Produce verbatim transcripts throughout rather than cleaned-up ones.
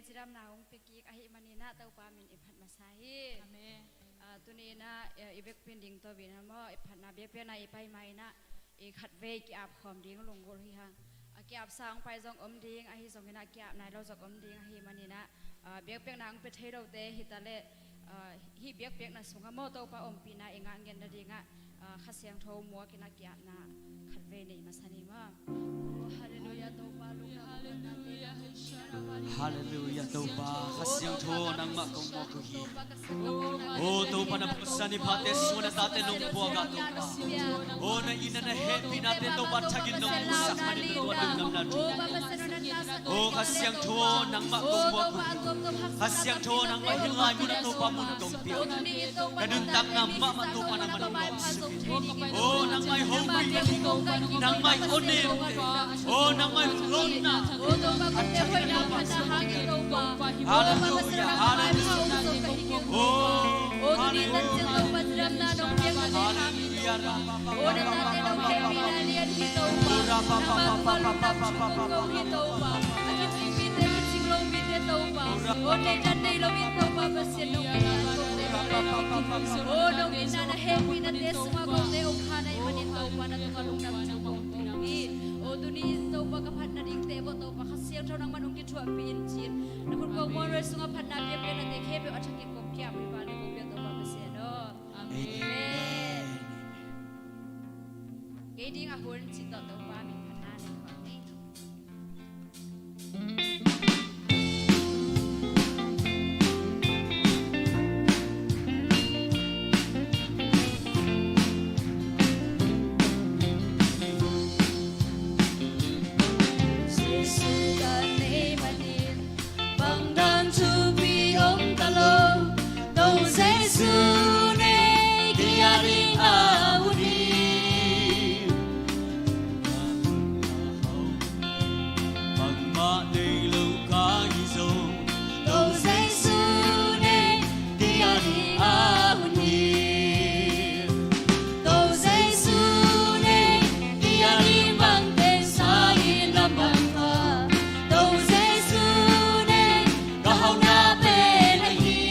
Cidamna hong pia kik ahih manin ah Topa min i phat masa hi. Amen. Ah, tuni in ah, eh, i vekpi in ding to in ah maw, i phatna biakpiakna i pai ma in ah, i khatvei ki-ap khawm ding lunggulh hi hang. A ki-ap sa hong pai zong om ding, ahi zongin ah ki-ap nai lo zong om ding ahih manin ah, ah, biakpiakna hong pia thei lote hi ta leh, ah, hih biakpiakna sungah maw Topa ompihna i ngah ngen nadingah, ah, Kha Siangtho muak in ah ki-apna khatvei nei masa ni maw. Oh, halleluiah, Topa lungdam. Halleluiah, Topa Kha Siangtho nangmah kong muak uh hi. Oh, Topa na pusan i phate sungah na tate nong puak ah Topa. Oh, na itna na hehpihnate Topa thakin nong pusak manin tua lungdamna thu. Oh, Kha Siangtho nangmah kong muak uh hi. Kha Siangtho nangmah hih lai munah Topa mun kong pia uh hi. Ka nuntakna mahmah Topa nangmah nong lawmsuk hi. Oh, nangmah i hopih nading, nangmah i awnemte, oh, nangmah i lonna, a thakin nangmah Halleluiah, halleluiah. Oh, halleluiah. Halleluiah. Oh, tuni in Topa ka phat nadingte bawh Topa Kha Siangtho nangman hong kithuahpih in ci-in na khut kong muanhuai sungah phatna biakpiaknate khempeuh a thakin kong ki-ap uh hi. Val le kong pia Topa Pasian aw. Amen. Amen. Kei ding a hun ci tawh Topa min phatna nei khawm ni. Jesu ka neih manin bang dang thupi om ta lo. Tua Jesu nei kei a ding a hun hi. Bangmah nei lo ka hi zong, tua Jesu nei kei a ding a hun hi. Tua Jesu nei kei a ding bang teng sa in lam bang kha. Tua Jesu nei ka hauhna pen ahi.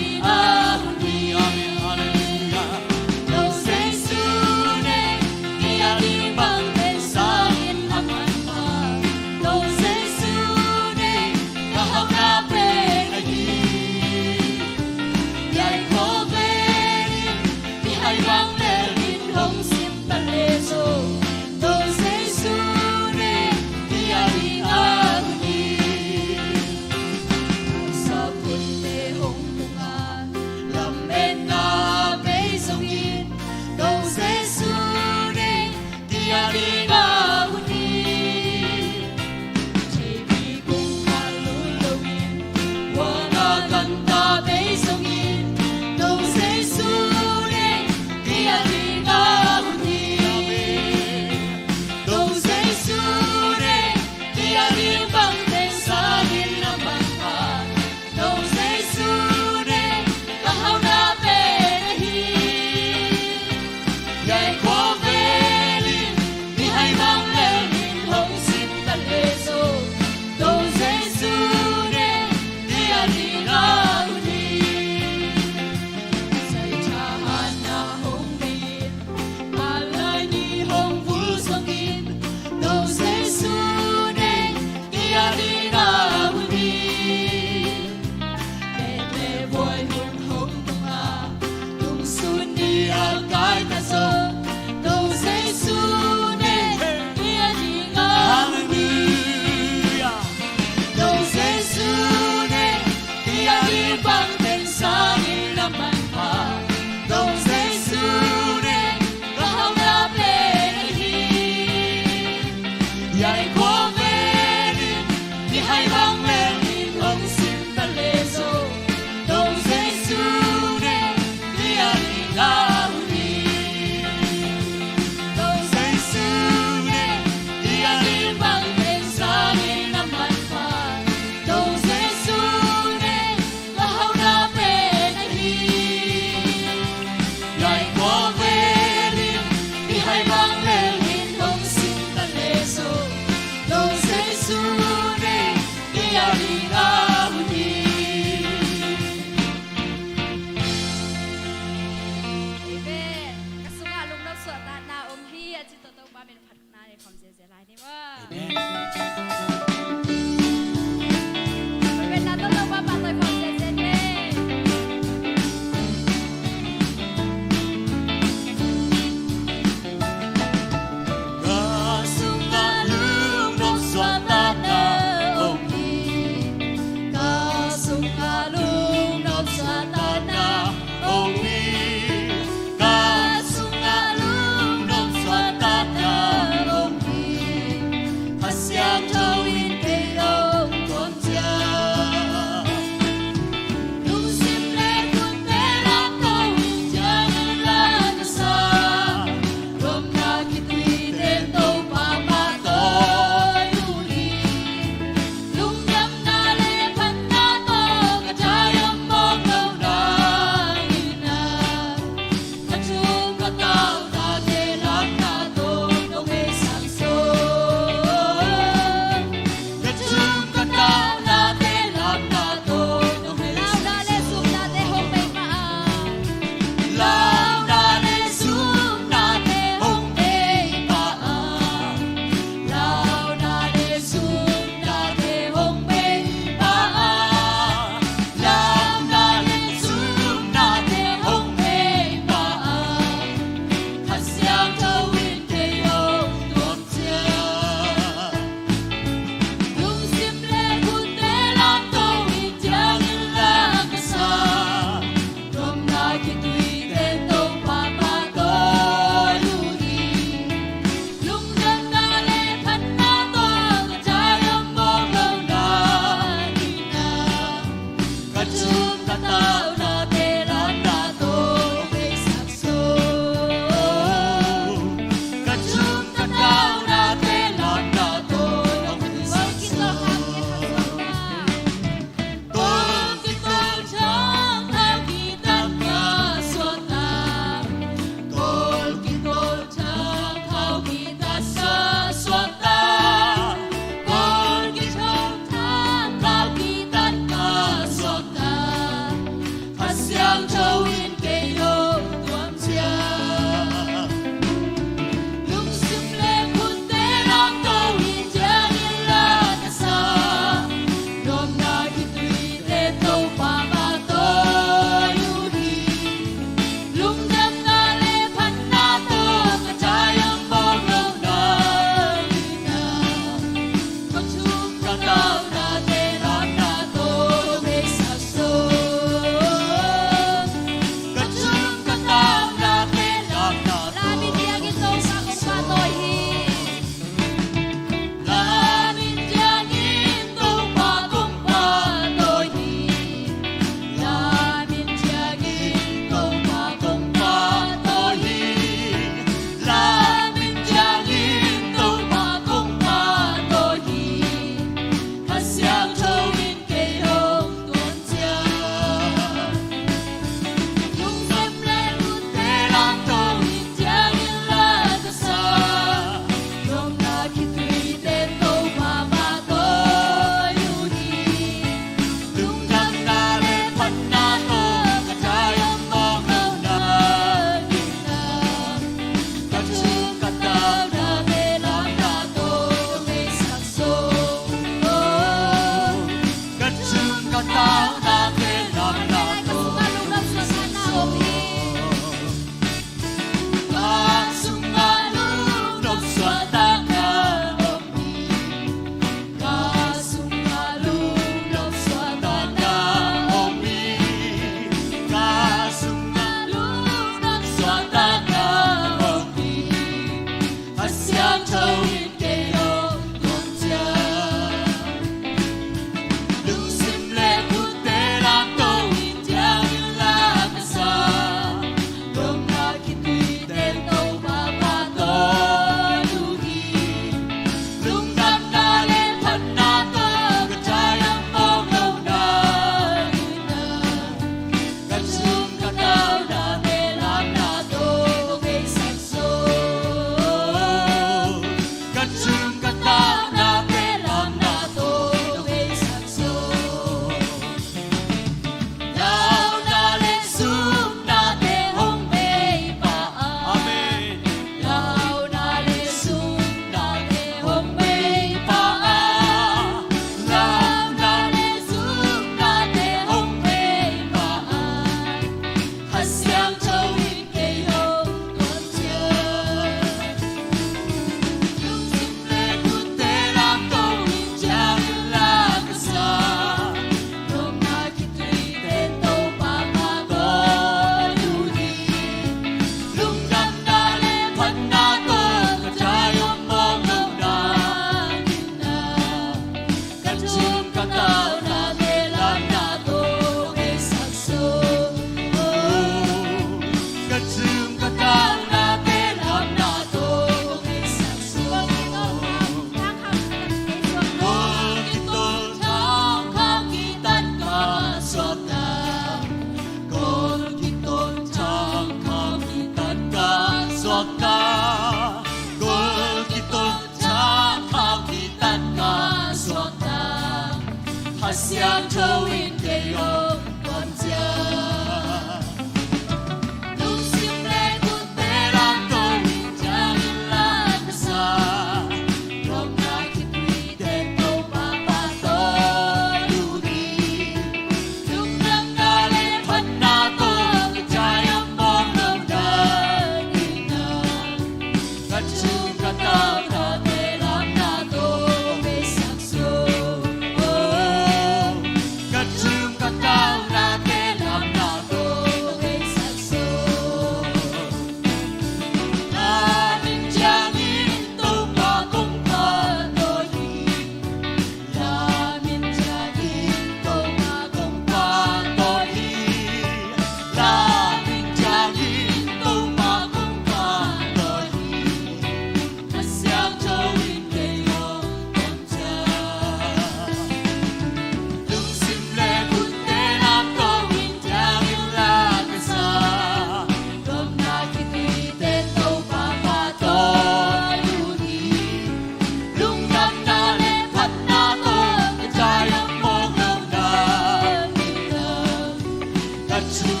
Hallelujah.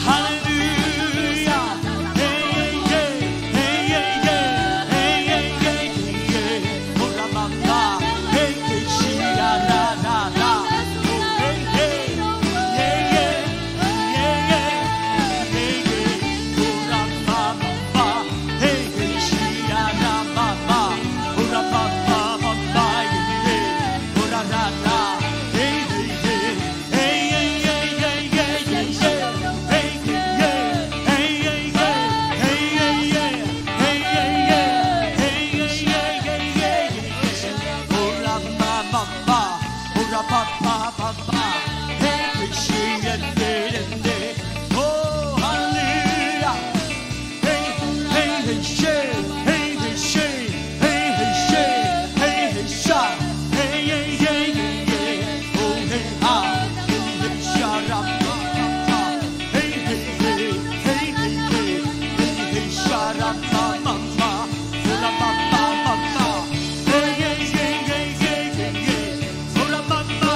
Hallelujah. Hey, hey, hey. Oh, hallelujah. Hey, hey, hey, hey, hey, hey, hey, hey, hey, sha. Hey, hey, hey, hey, hey. Oh, hey, ah. Hey, hey, sha, ra, pa, pa, pa. Hey, hey, hey, hey, hey, hey, hey, sha, ra, pa, pa, pa. Oh, ra, pa, pa, pa, pa. Hey, hey, hey, hey, hey, hey, hey. Oh, ra, pa, pa,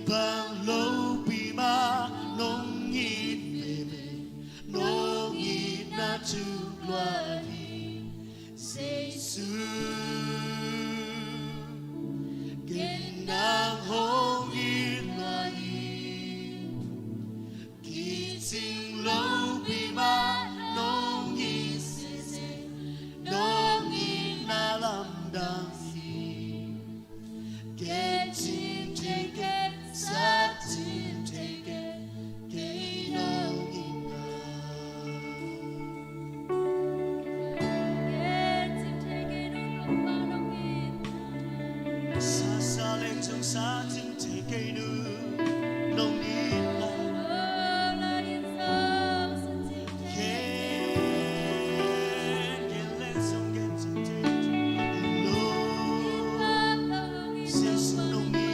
Bang lopi mah nong it veve, nong itna thuk lua hi, Jesu. Ken nang hong it lua hi. Kicing lopi mah nong it sese, nong itna lamdang hi. Ken cing thei ken, sa cing thei ken, kei nong itna. Ken cing thei ken, nong itna. Sa sa leng cing sa cing thei kei nu, nong itna. Ken, ken leng song ken cing thei nu, Jesu nong itna.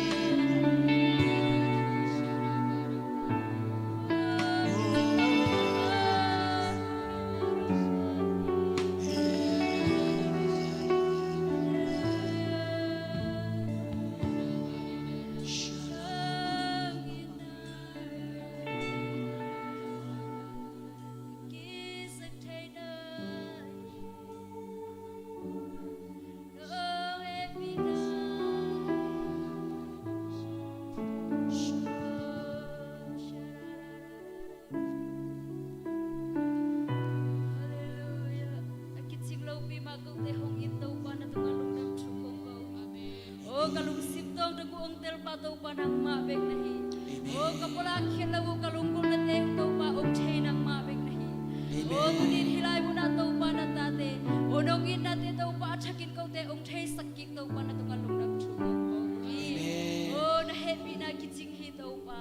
Halleluiah. A kicing lopi mah kote hong it Topa, na tungah lungdam thu kong ko. Amen. O ka lungsim tawng tawh ong telpa Topa nangmah bek na hi. Amen. O ka pulak khiat lo uh ka lunggulh na teng Topa ong thei nangmah bek na hi. Amen. O tuni in hih lai munah Topa na tate, o nong itnate Topa a thakin kote ong theisak kik Topa, na tungah lungdam thu kong ko hi. Amen. O na hehpihna kicing hi Topa.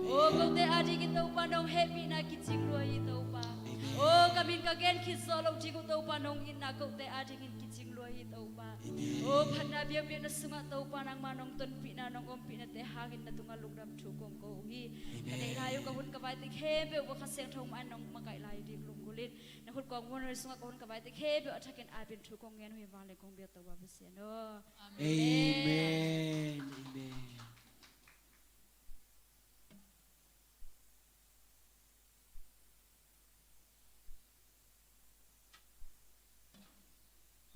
O kote adingin Topa nong hehpihna kicing lua hi Topa. Amen. O ka min ka gen khit zawh loh ding uh Topa, nong itna kote adingin kicing lua hi Topa. Amen. O phatna biakbiak na sungah Topa nangmah nong tonpihna nong ompihna te hangin na tungah lungdam thu kong ko uh hi. Amen. Ka neih lai uh ka hun ka vaite khempeuh uh Kha Siangtho mah in nong makaih lai ding lunggulh in, na khut kong muan hun sungah ka hun ka vaite khempeuh a thakin aapin thu kong ngen uh hi. Vanglian kong biak Topa Pasian aw. Amen. Amen. Amen.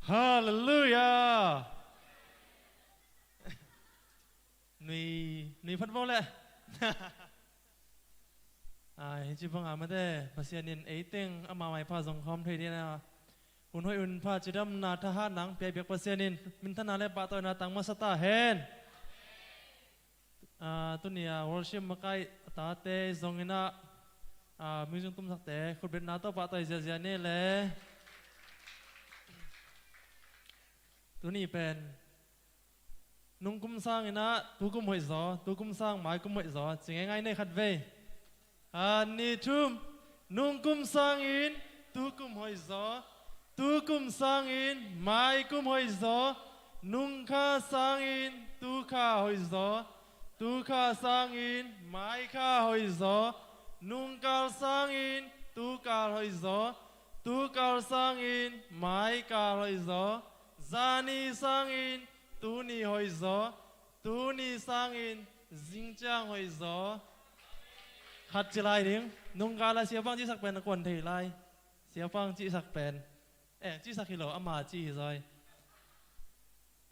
Halleluiah. Nui, nui phat vo le. Ai, hi ci bang a mate, Pasian in ei teng ama maipha zong khawm thei ding a, hun hoih hun pha cidamna thahat nang pia biak Pasian in minthana le pahtawina tang masa ta hen. Ah, tuni a worship makaih a tate zongin ah, ah, music tumsakte khutbetna tawh pahtawih ziahziah ni le. Tuni pen nungkum sangin ah tukum hoihzaw, tukum sang maikum hoihzaw ci ngeingai ni khatvei. Khat, nih, thum. Nungkum sangin tukum hoihzaw, tukum sangin maikum hoihzaw, nungkha sangin tukha hoihzaw, tukha sangin maikha hoihzaw, nungkal sangin tukal hoihzaw, tukal sangin maikal hoihzaw, zani sangin tuni hoihzaw, tuni sangin zingciang hoihzaw. Khat ci lai ding. Nungkal a siapang cihsak pen a kuan thei lai. Siapang cihsak pen, eh, cihsak hi lo, ama cih hi zaw.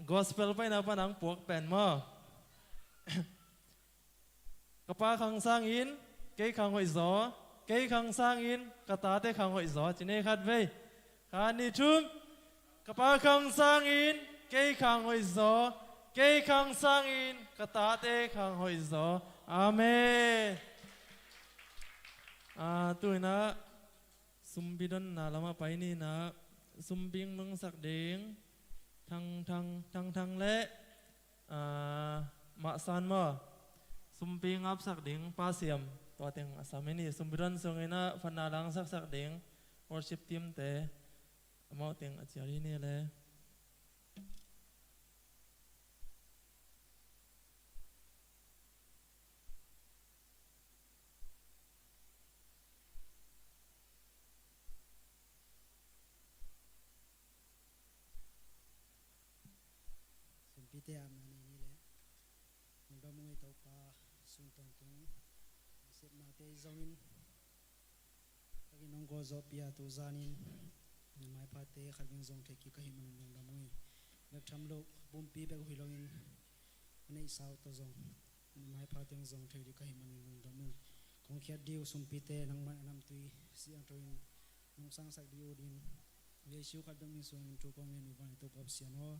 Gospel paina pan ang puak pen maw. Ka pa khang sangin kei khang hoihzaw, kei khang sangin ka tate khang hoihzaw ci ni khatvei. Khat, nih, thum. Ka pa khang sangin kei khang hoihzaw, kei khang sangin ka tate khang hoihzaw. Amen. Ah, tu-in ah sumpi donna lamah pai ni in ah, sumping nungsak ding Thang Thang, Thang Thang le, ah, Mah San maw, sumping apsak ding Pa Siam, tua teng a sam hi ni. Sumpi don sungin ah phatna langsaksak ding worship team te, amau teng a cial hi ni le. Sumpite apna nei ni le. Lungdam ung ei Topa, Sung tawntung, sepnate zongin takin hong gualzawhpih a, tu zanin na maiphate khat veng zong thei kik ka hih manin lungdam ung. Bek tham lo, pumpi bek uh hi loin a neihsa uh tawh zong na maiphate hong zong thei ding ka hih manin lungdam ung. Kong khiat ding uh sumpite nangman a namtui siangtho in nong sangsak ding uh din, Jesu khat bek min suangin thu kong ngen uh bang i Topa Pasian aw.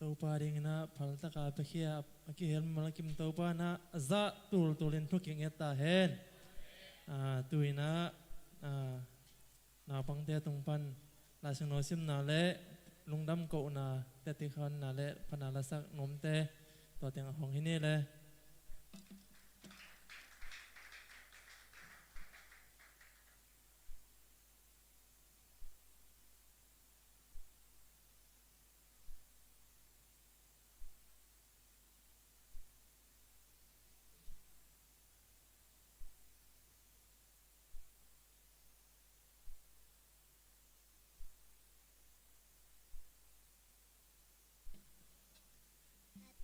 Topa dingin ah phaltaka piakhia a kihel mimal kim Topa in ah a zah tultul in thukik nget ta hen. Ah, Tu-in ah, ah, naupangte tung pan Lai Siangtho simna le lungdam kohna, tetikhanna le phatna lasak nuamte tua teng a hong hi ni le.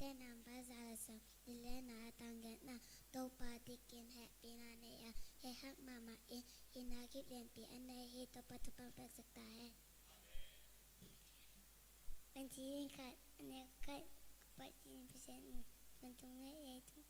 Late namba za le sawm, Lilena a tang giatna. Topa dikin hehpihna nei a, hehhak mahmah in hihna kip lianpi a nei hi. Topa thupha piaksak ta hen. Pancing khat, a neu khat, Pancing Pasian in vantung le leitung.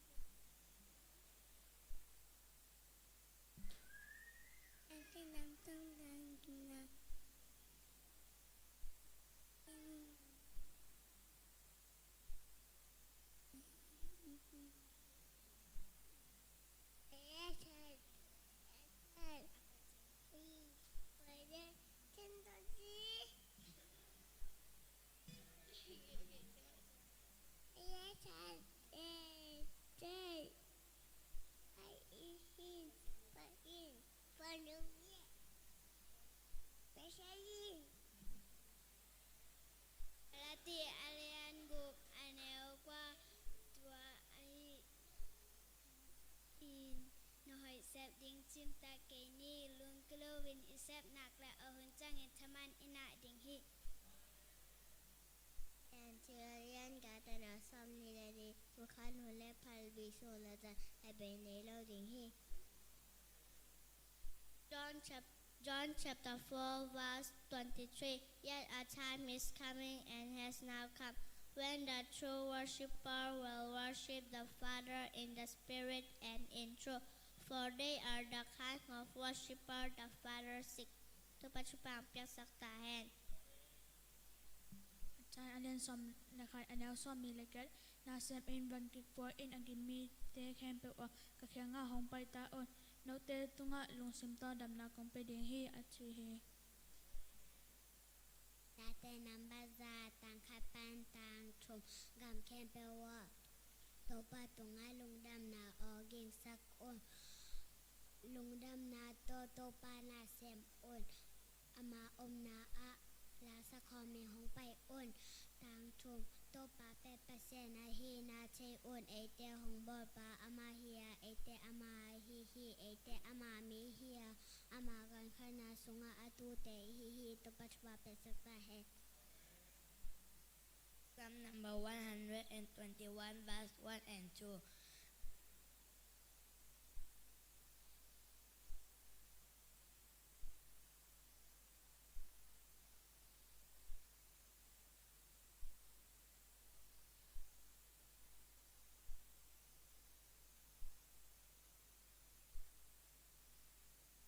Galati a lian guk, a neu kua, tua ahi in, na hoih sep ding cimtak kei ni. Lungkia loin i sep nak leh, a hun ciangin thaman i ngah ding hi. Galati a lian giat, a neu sawmnih le li, mukha nu le phalbi suhna zah a bei nei lo ding hi. John chap-, John chapter four, verse twenty-three. Yet a time is coming and has now come, when the true worshipper will worship the Father in the Spirit and in truth, for they are the kind of worshipper the Father seeks. Topa thupha piaksak ta hen. John a lian sawm le khat, a neu sawmnih le giat. Nasem in, van kikpua in a gim mite khempeuh aw, ka kiangah hong pai ta un. Note tungah lungsim tawldamna kong pia ding hi, a ci hi. Late namba za, tang khat pan tang thum. Gam khempeuh aw, Topa tungah lungdamna aw gingsak un. Lungdamna tawh Topa na sem un. Ama omna ah la sa khawmin hong pai un. Tang thum. Topa pen Pasian ahihna thei un. Eite hong bawlpa ama hi a, eite ama ahi hi. Eite ama mi hi a, ama gankhatna sungah a tute i hi hi. Topa thupha piaksak ta hen. Psalm number one hundred and twenty-one, verse one and two.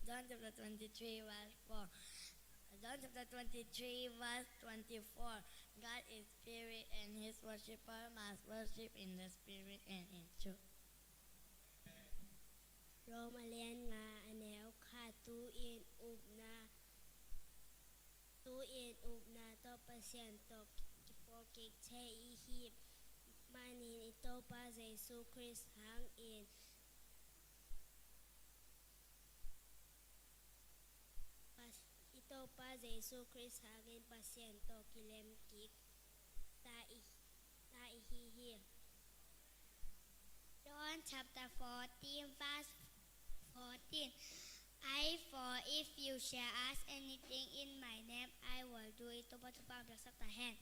John chapter twenty-three, verse four. John chapter twenty-three, verse twenty-four. God is spirit, and his worshipper must worship in the spirit and in truth. Rom a lian nga, a neu khat. Tu-in upna, tu-in upna tawh Pasian tawh kiphawk kik thei i hih manin i Topa Jesu Khrist hangin, Pas-, i Topa Jesu Khrist hangin Pasian tawh kilem kik ta i, ta i hi hi. John chapter fourteen, verse fourteen. I, for if you shall ask anything in my name, I will do it. Topa thupha piaksak ta hen.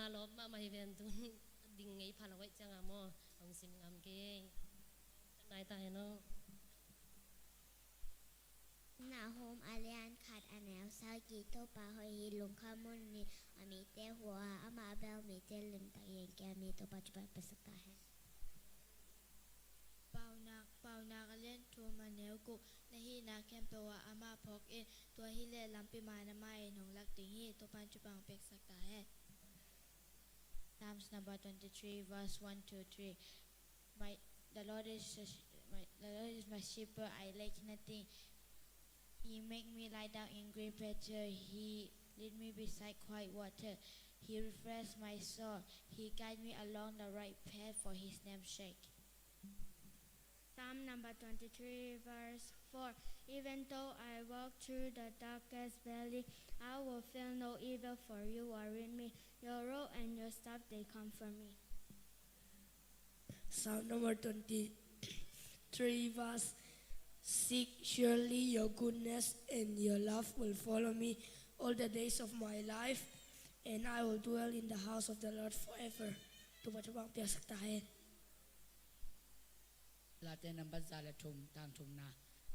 A lawp mahmah hi ven tun, ding ngei pha lo ahih ciangin maw, hong sim ngam kei. Nai ta hen aw. Nahum a lian khat a neu sagih. Topa hoih hi, lungkham un ni, a mite huh a, amah bel mite limtak hi ing, a mi Topa thupha piaksak ta hen. Paunak, Paunak a lian thum a neu guk. Na hihna khempeuh ah amah phawk in, tua hi leh lampi man amah in hong lak ding hi. Topa'n thupha hong piaksak ta hen. Psalms number twenty-three, verse one to three. My, the Lord is a sh-, my, the Lord is my shepherd, I lack nothing. He make me lie down in green pasture. He lead me beside quiet water. He refresh my soul. He guide me along the right path for his name's sake. Psalm number twenty-three, verse four. Even though I walk through the darkest valley, I will fear no evil, for you are with me. Your rod and your staff, they comfort me. Psalm number twenty-three, verse six. Surely your goodness and your love will follow me all the days of my life, and I will dwell in the house of the Lord forever. Topa thupha piaksak ta hen. Late number za le thum, tang thumna.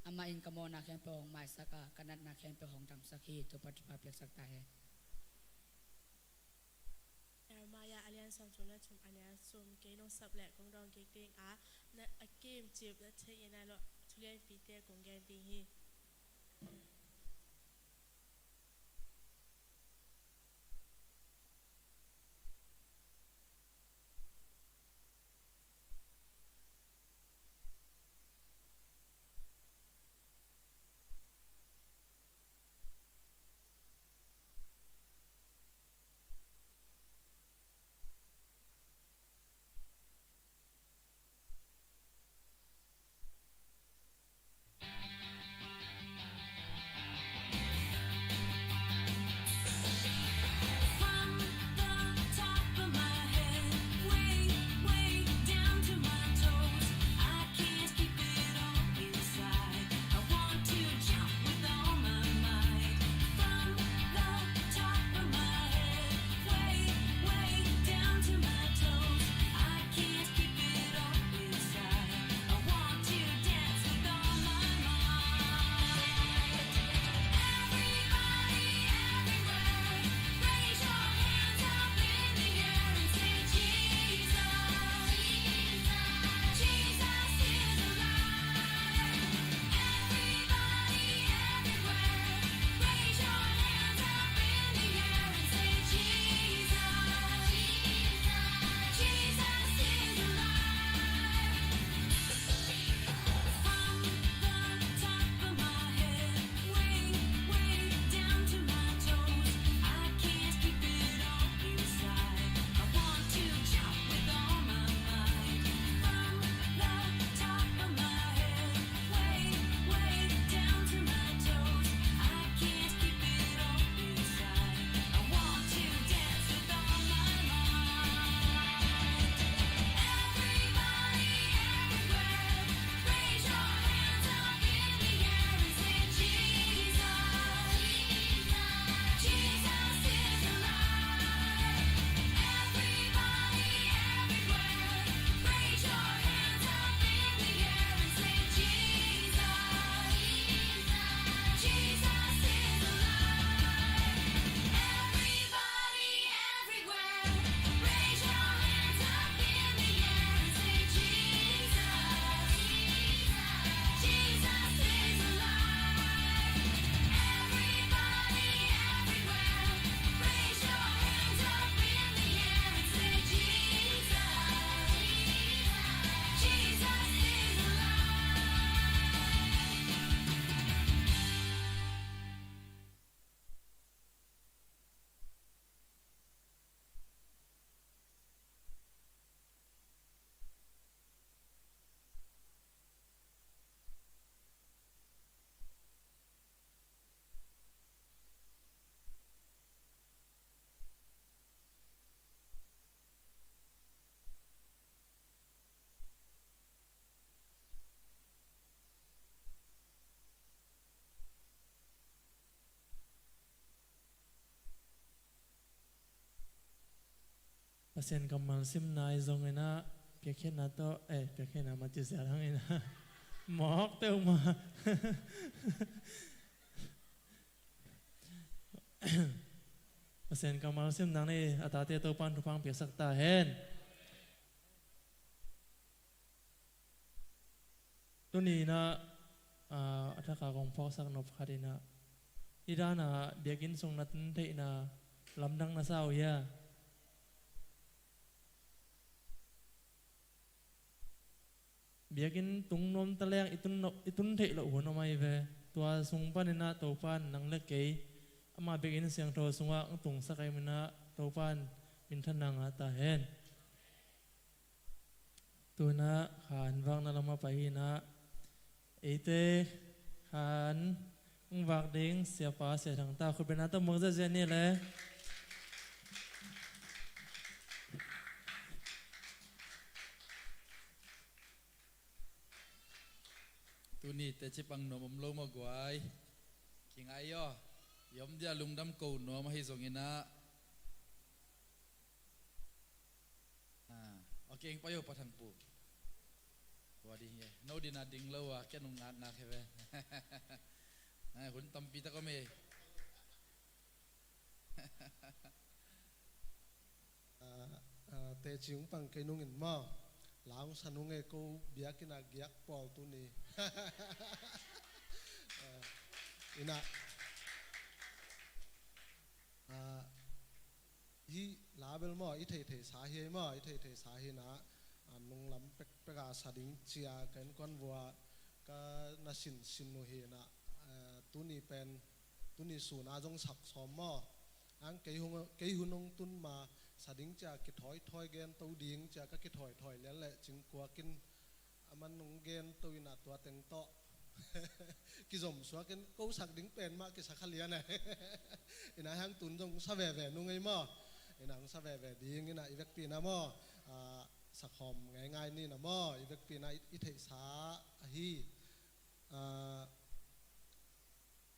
Amah in ka mawhna khempeuh hong maisak a, ka natna khempeuh hong damsak hi. Topa thupha piaksak ta hen. Jeremiah a lian sawmthum le thum a neu sawm. Kei nong sap leh kong dawng kik ding a, na a kim cip na thei in a lo, thu lianpite kong gen ding hi. Pasian kammal simna i zong inah piakkhiatna tawh, eh, piakkhiatna mah ci siat hang inah mawk teuh mah. Pasian kammal simna i a tate Topan thupha piaksak ta hen. Tuni inah, ah, a thak a kong phawksak nop khat inah, i dan a biakinn sung na tun theihna lamdang na sa uh hia? Biakinn tung nuam ta leng i tun, i tun theih loh hun om ahi ve. Tua sung pan inah Topan nang le kei ama biakinn siangtho sungah hong tungsak ahi manin ah Topan minthanna ngah ta hen. Tu inah kha hong vakna lamah pai hi inah, eite kha hong vak ding Siapa Sia Thang ta khutbetna tawh muak ziahziah ni le. Tuni teci pang nuam om lo maw guai? Kingai aw. I om dia lungdam ko nuam ahi zong inah. Ah, okay, eng pai o Pa Thang Pu. Tua ding hi. No ding a ding lo a, ken ung ngakngak hi ve. Ah, hun tampi tak om e. Ah, ah, teci ung pang kei nung in maw. La ung sa nung e, ko biakinn a giak pawl tuni. Ah, inah. Ah, hih la bel maw, i theihtheih sa hi ei maw, i theihtheih sa hi inah, ah, nunglam pekpek a sa ding cia ka innkuan vua ka na sinsin uh hi inah, ah, tuni pen, tuni sun a zong sak sawm maw. Ang kei hun, kei hun hong tun ma sa ding cia kithawithawi gen to ding cia ka kithawithawi lian leh Cingkuak in a man nong gen to inah tua teng tawh kizom suak in ko sak ding pen mah kisa kha lian e. Inah hang tun zong sa veve nung ei maw. Inah hong sa veve ding inah i vekpi inah maw. Ah, sakhawm ngaingai ni inah maw. I vekpi inah i, i theihsa ahi. Ah,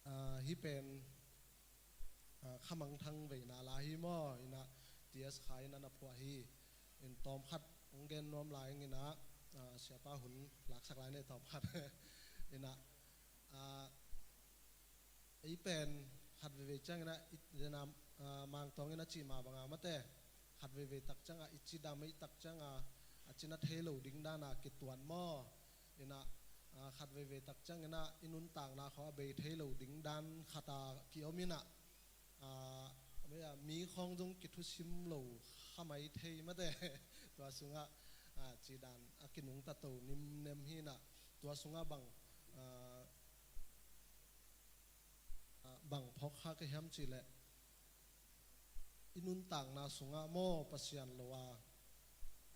ah, hih pen, ah, Kha Mang Thang veina la hi maw, inah T S Khai in a na phuah hi. In tawm khat hong gen nuam lai ing inah, ah, Siapa hun laksak lai ni tawm khat. Inah, ah, ei pen khat veivei ciang inah, i, dena, ah, Mangtuang in a cih mah banga mate. Khat veivei tak ciang a, i cidam ei tak ciang a, a cina thei lo ding dan a kituat maw. Inah, ah, khat veivei tak ciang inah i nuntakna khawng a bei thei lo ding dan khat a kiom inah, ah, a bei a mi khawng zong kithusim lo kha mai thei mate. Tua sungah, ah, cidan a kinungta to nimnem hi inah tua sungah bang, ah, ah, bang phawk kha ka hiam cih leh i nuntakna sungah maw Pasian lo a,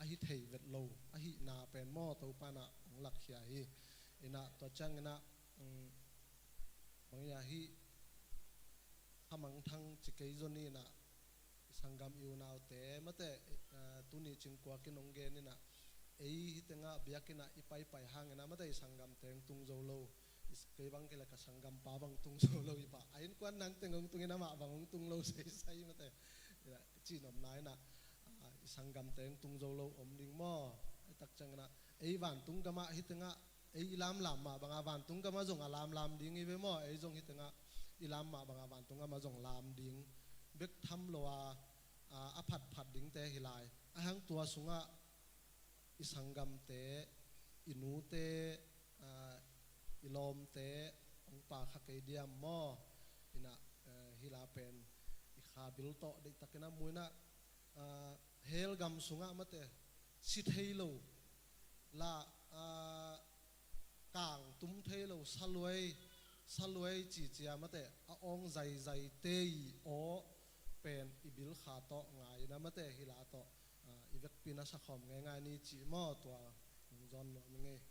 a hi thei vet lo, ahihna pen maw Topa in a hong lakkhia hi. Inah tua ciang inah, um, bang ia hih Kha Mang Thang ci kei zong inah i sanggam i unaute mate, eh, tuni Cingkuak in hong gen inah ei hih tengah biakinn ah i paipai hang inah mate i sanggamte hong tung zo lo. Kei bang kei le ka sanggampa bang tung zo lo hi pah. A innkuan nang teng hong tung inah amah bang hong tung lo seisai mate. Inah, ka cih nopna inah, ah, i sanggamte hong tung zo lo om ding maw. Ei tak ciang inah, ei vantung gamah hih tengah, ei i lamlam mah banga vantung gamah zong a lamlam ding hi ve maw. Ei zong hih tengah i lam mah banga vantung gamah zong lam ding. Bek tham lo a, ah, a phatphat dingte hi lai. A hang tua sungah i sanggamte, i nute, ah, i lawmte hong pa kha kei diam maw? Inah, eh, hih la pen i kha bil tawh deihtakin a mu inah, ah, hell gam sungah mate si thei lo la, ah, kang tum thei lo saluai, saluai cicia mate a awng zaizaite i aw pen i bil kha tawh ngai inah mate hih la tawh, ah, i vekpi in a sakhawm ngaingai ni cih maw tua hong zawn nuam ing ei.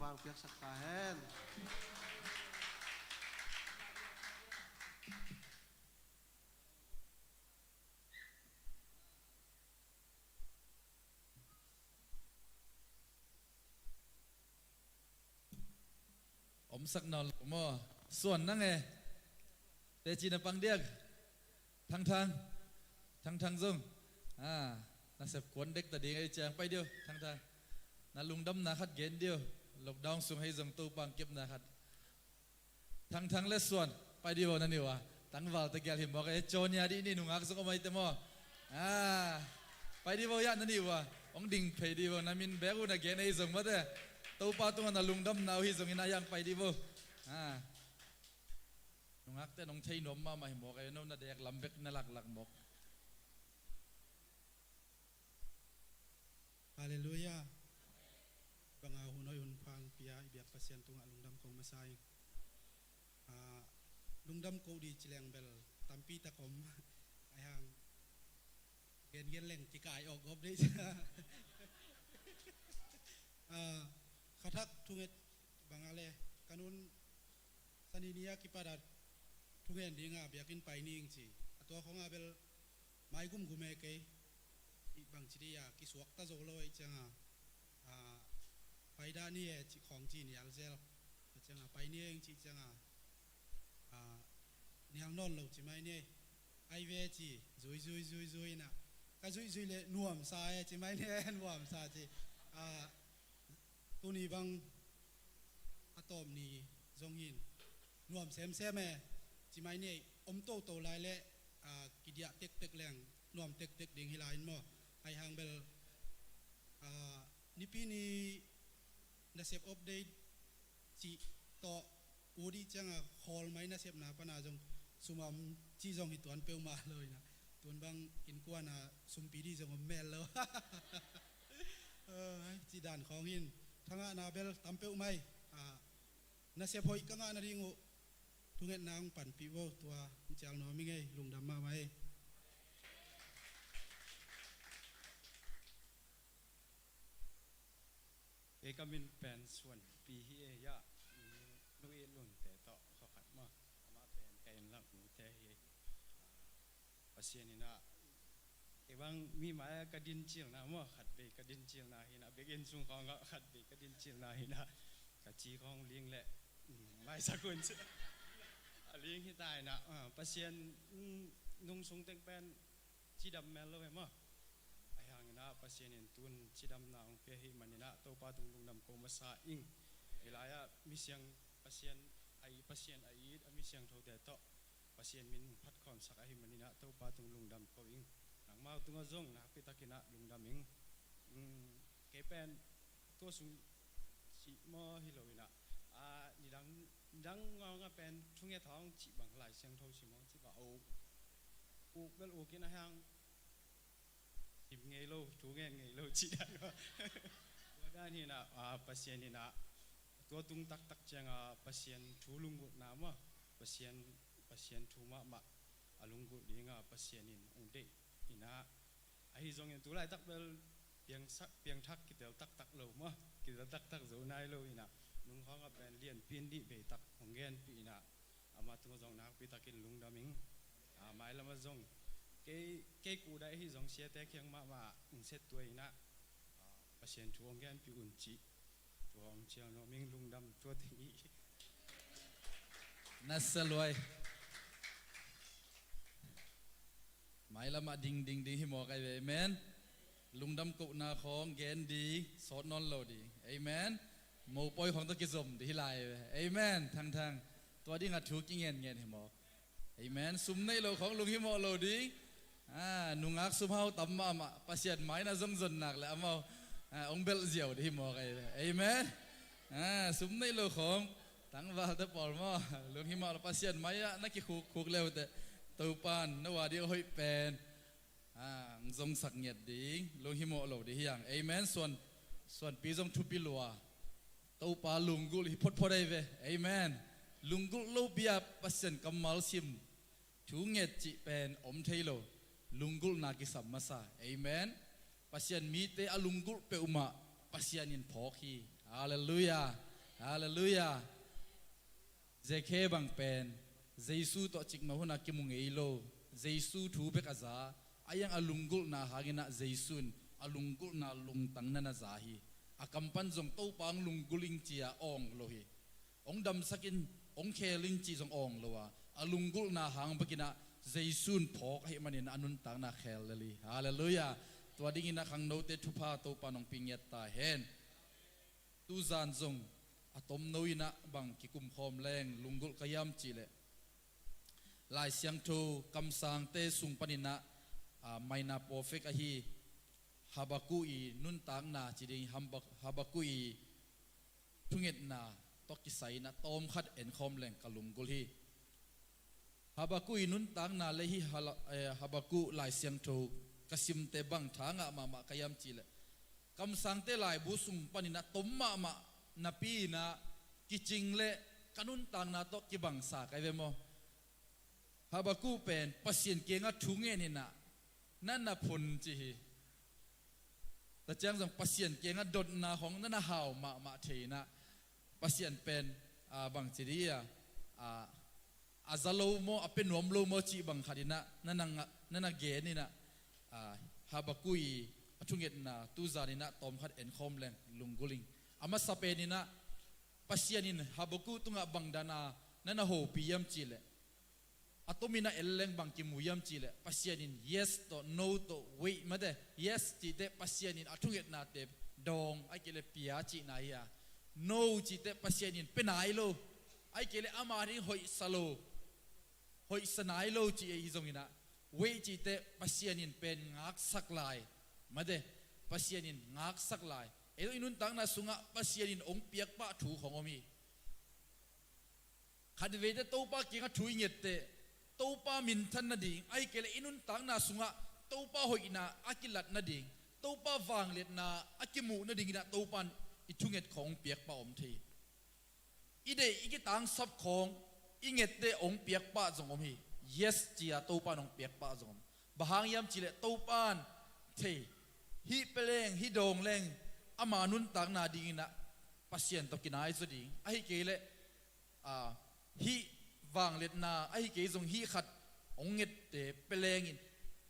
Vang piaksak ta hen. Omsak nawn lo maw? Suan nang e. Teci na pang diak. Thangthang. Thangthang zong. Ah, nasep kuan dek ta ding ei ciang pai diu. Thangthang. Na lungdamna khat gen diu. Lockdown sung hei zong Topa hong kepna khat. Thangthang le Suan, pai dih vo na ni uh a. Tangval te gel hi mawk e, Jonia dih ni nungak zong om ai te maw. Ah, pai dih vo ya na ni uh a. Hong ding phei dih vo, na min bek uh na gen ei zong mawk te. Topa tungah na lungdamna uh hi zongin a yang pai dih vo. Ah. Nungak te nong thei nuam mahmah hi mawk e, no na dek lam bek na laklak mawk. Halleluiah. Banga hun hoih hun pha hong pia i biak Pasian tungah lungdam ko masa ing. Ah, lungdam ko dih ci leng bel tampi tak om. Ai hang gen gen leng kikai awk gop dih. Ah, khathak thunget banga le kanun Sani ni a kipat a thungen dinga biakinn pai ning ci. A tua khong a bel mai gumgum e kei. I bangci dih a kisuak ta zo lo ei cianga, a, pai dah ni e ci khong ci nial zel. A cianga pai ni eng ci cianga, a, nial nawn lo ci mai ni ei. Ai ve ci zui zui zui zui na. Ka zui zui le nuam sa e ci mai ni e nuam sa ci. A, tuni bang a tawm ni zong hin nuam semsem e ci mai ni ei. Om toto lai le, ah, kidiah tektek leng nuam tektek ding hi lai in maw. Ai hang bel, ah, nipi ni nasep update cih tawh ut dih cianga khawl mai nasepna pana zong sum a om cih zong hi tuan peuhmah lo ina. Tun bang innkuana sumpi dih zong om mel lo. Ai, cih dan khawng hin thangahna bel tam peuhmah hi. Ah, nasep hoih ka ngah nading uh thungetna hong panpih vo tua hong cial nuam hi ngei, lungdam mahmah hi. Kei ka min pen Suanpi hi e ya. Nu i lunte tawh khuakhat maw. Amah pen ka innlak nute hi. Pasian in ah kei bang mi mai-ah ka dincilna maw, khat vei ka dincilna hi na, biakinn sung khawngah khat vei ka dincilna hi na, ka ci khawng ling leh, mm, maisak un ci. A ling hi ta hi na, ah, Pasian, mm, nung sung teng pen cidam mel lo e maw. Ahi hangin ah Pasian in tun cidamna hong pia hi manin ah Topa tung lungdam ko masa ing. Hi lai-ah misiang Pasian a it, Pasian a it a misiangthote tawh Pasian min hong phat khawmsak ahi manin ah Topa tung lungdam ko ing. Nangmau tungah zong nakpi takin ah lungdam ing. Mm, kei pen tua sung cih maw hi lo in ah, ah, nidang, nidang ngawngah pen thunget hawng cih bang Lai Siangtho sim hawng cih bang a uk. Uk bel uk in a hang sim ngei lo, thu ngen ngei lo cih dan maw. Tua dan hi na, ah, Pasian in ah tua tung taktak cianga Pasian thu lunggulhna maw, Pasian, Pasian thu mahmah a lunggulh dinga Pasian in hong deih in ah, ahi zongin tu laitak bel piangsak, piangthak kitel taktak lo maw, kitel taktak zo nai lo in ah, nung khawngah pen lianpi in dih veitak hong genpih in ah, amah tungah zong nakpi takin lungdam ing. Ah, mailamah zong kei, kei kudaih ahi zong siate kiang mahmah hong settuai in ah, ah, Pasian thu hong genpih un cih tua hong cial nuam ing, lungdam tua teng hi. Nasa luai. Mailamah ding ding ding hi mawk ai ve. Amen. Lungdam kohna khawng gen ding, sawt nawn lo ding. Amen. Mopawi khawng tawh kizom ding hi lai ve. Amen. Thangthang. Tua dingah thu kingen ngen hi mawk. Amen. Sum neih lo khawng lunghimawh lo ding. Ah, nungak sumhau tam mahmah Pasian mai na zong zon nak le amau, ah, hong belh ziau ding hi mawk ai ve. Amen. Ah, sum neih lo khawng tangvalte pawl maw, lunghimawh lo, Pasian mai-ah na kikhukkhuk leuteh Topan na ua ding a hoih pen, ah, hong zongsak ngiat ding, lunghimawh lo ding hi hang. Amen. Suan, Suanpi zong thupi lua. Topa lunggulh hi photphot ai ve. Amen. Lunggulh lo bia Pasian kammal sim, thu nget cih pen om thei lo. Lunggulhna kisam masa. Amen. Pasian mite a lunggulh peuhmah Pasian in phawk hi. Halleluiah. Halleluiah. Zekhe bang pen Jesu tawh cikmah hunah kimu ngei lo. Jesu thu bek a za. A iang a lunggulhna hanginah Jesu in a lunggulhna lungtang na na za hi. A kam pan zong Topa hong lunggulh ing ci-a awng lo hi. Hong damsak in, hong khel in cih zong awng lo a, a lunggulhna hang bekinah Jesu in phawk ahih manin a nuntakna khel lel hi. Halleluiah. Tua dinginah khangnote thupha Topa in hong pia ngiat ta hen. Tuzan zong a tomno inah bang kikumkhawm leng lunggulh ka hiam cihleh, Lai Siangtho kamsangte sung paninah, a, maina perfect ahi Habakkuk i nuntakna ci ding, Habak-, Habakkuk i thungetna tawh kisai inah tawmkhat enkhawm leng ka lunggulh hi. Habakkuk i nuntakna le hih Hala-, eh, Habakkuk Lai Siangtho ka simte bang tha ngah mahmah ka hiam cihleh, kamsangte laibu sung paninah tom mahmah napi inah kicing le ka nuntakna tawh kibangsa ka hi ve maw? Habakkuk pen Pasian kiangah thu ngen inah na na phun ci hi. Tua ciang zong Pasian kiangah dotna hong na na hau mahmah thei inah Pasian pen, a, bangci dih a, a, a za lo maw, a pia nuam lo maw cih bang khat inah na na ngah, na na gen inah, a, Habakkuk i a thungetna tuzan inah tawmkhat enkhawm leng lunggulh ing. A masa pen inah Pasian in Habakkuk tungah bang dana na na hopih hiam cihleh, a tomin a el leng bang kimu hiam cihleh, Pasian in yes tawh no tawh wait mate. Yes cihte Pasian in a thungetnate dawng, ahih kei leh pia cihna hi a. No cihte Pasian in pia nai lo, ahih kei leh ama ding hoihsa lo, hoihsa nai lo cih ahi zonginah, wait cihte Pasian in pen ngaksak lai mate. Pasian in ngaksak lai. Ei zong i nuntakna sungah Pasian in hong piakpah thu khong om hi. Khatveite Topa kiangah thu i ngette, Topa minthan nading, ahih kei leh i nuntakna sungah Topa hoihna a kilat nading, Topa vangliatna a kimuh nadinginah Topa in i thunget khong piakpah om thei hi. I deih i kitangsap khong i ngette hong piakpah zong om hi. Yes ci-a Topa in hong piakpah zong om. Bang hang hiam cihleh Topa in thei, hih pia leng, hih dawng leng, ama nuntakna dinginah Pasian tawh kinai zaw ding, ahih kei leh, a, hih vangliatna, ahih kei zong hih khat hong ngette pia lengin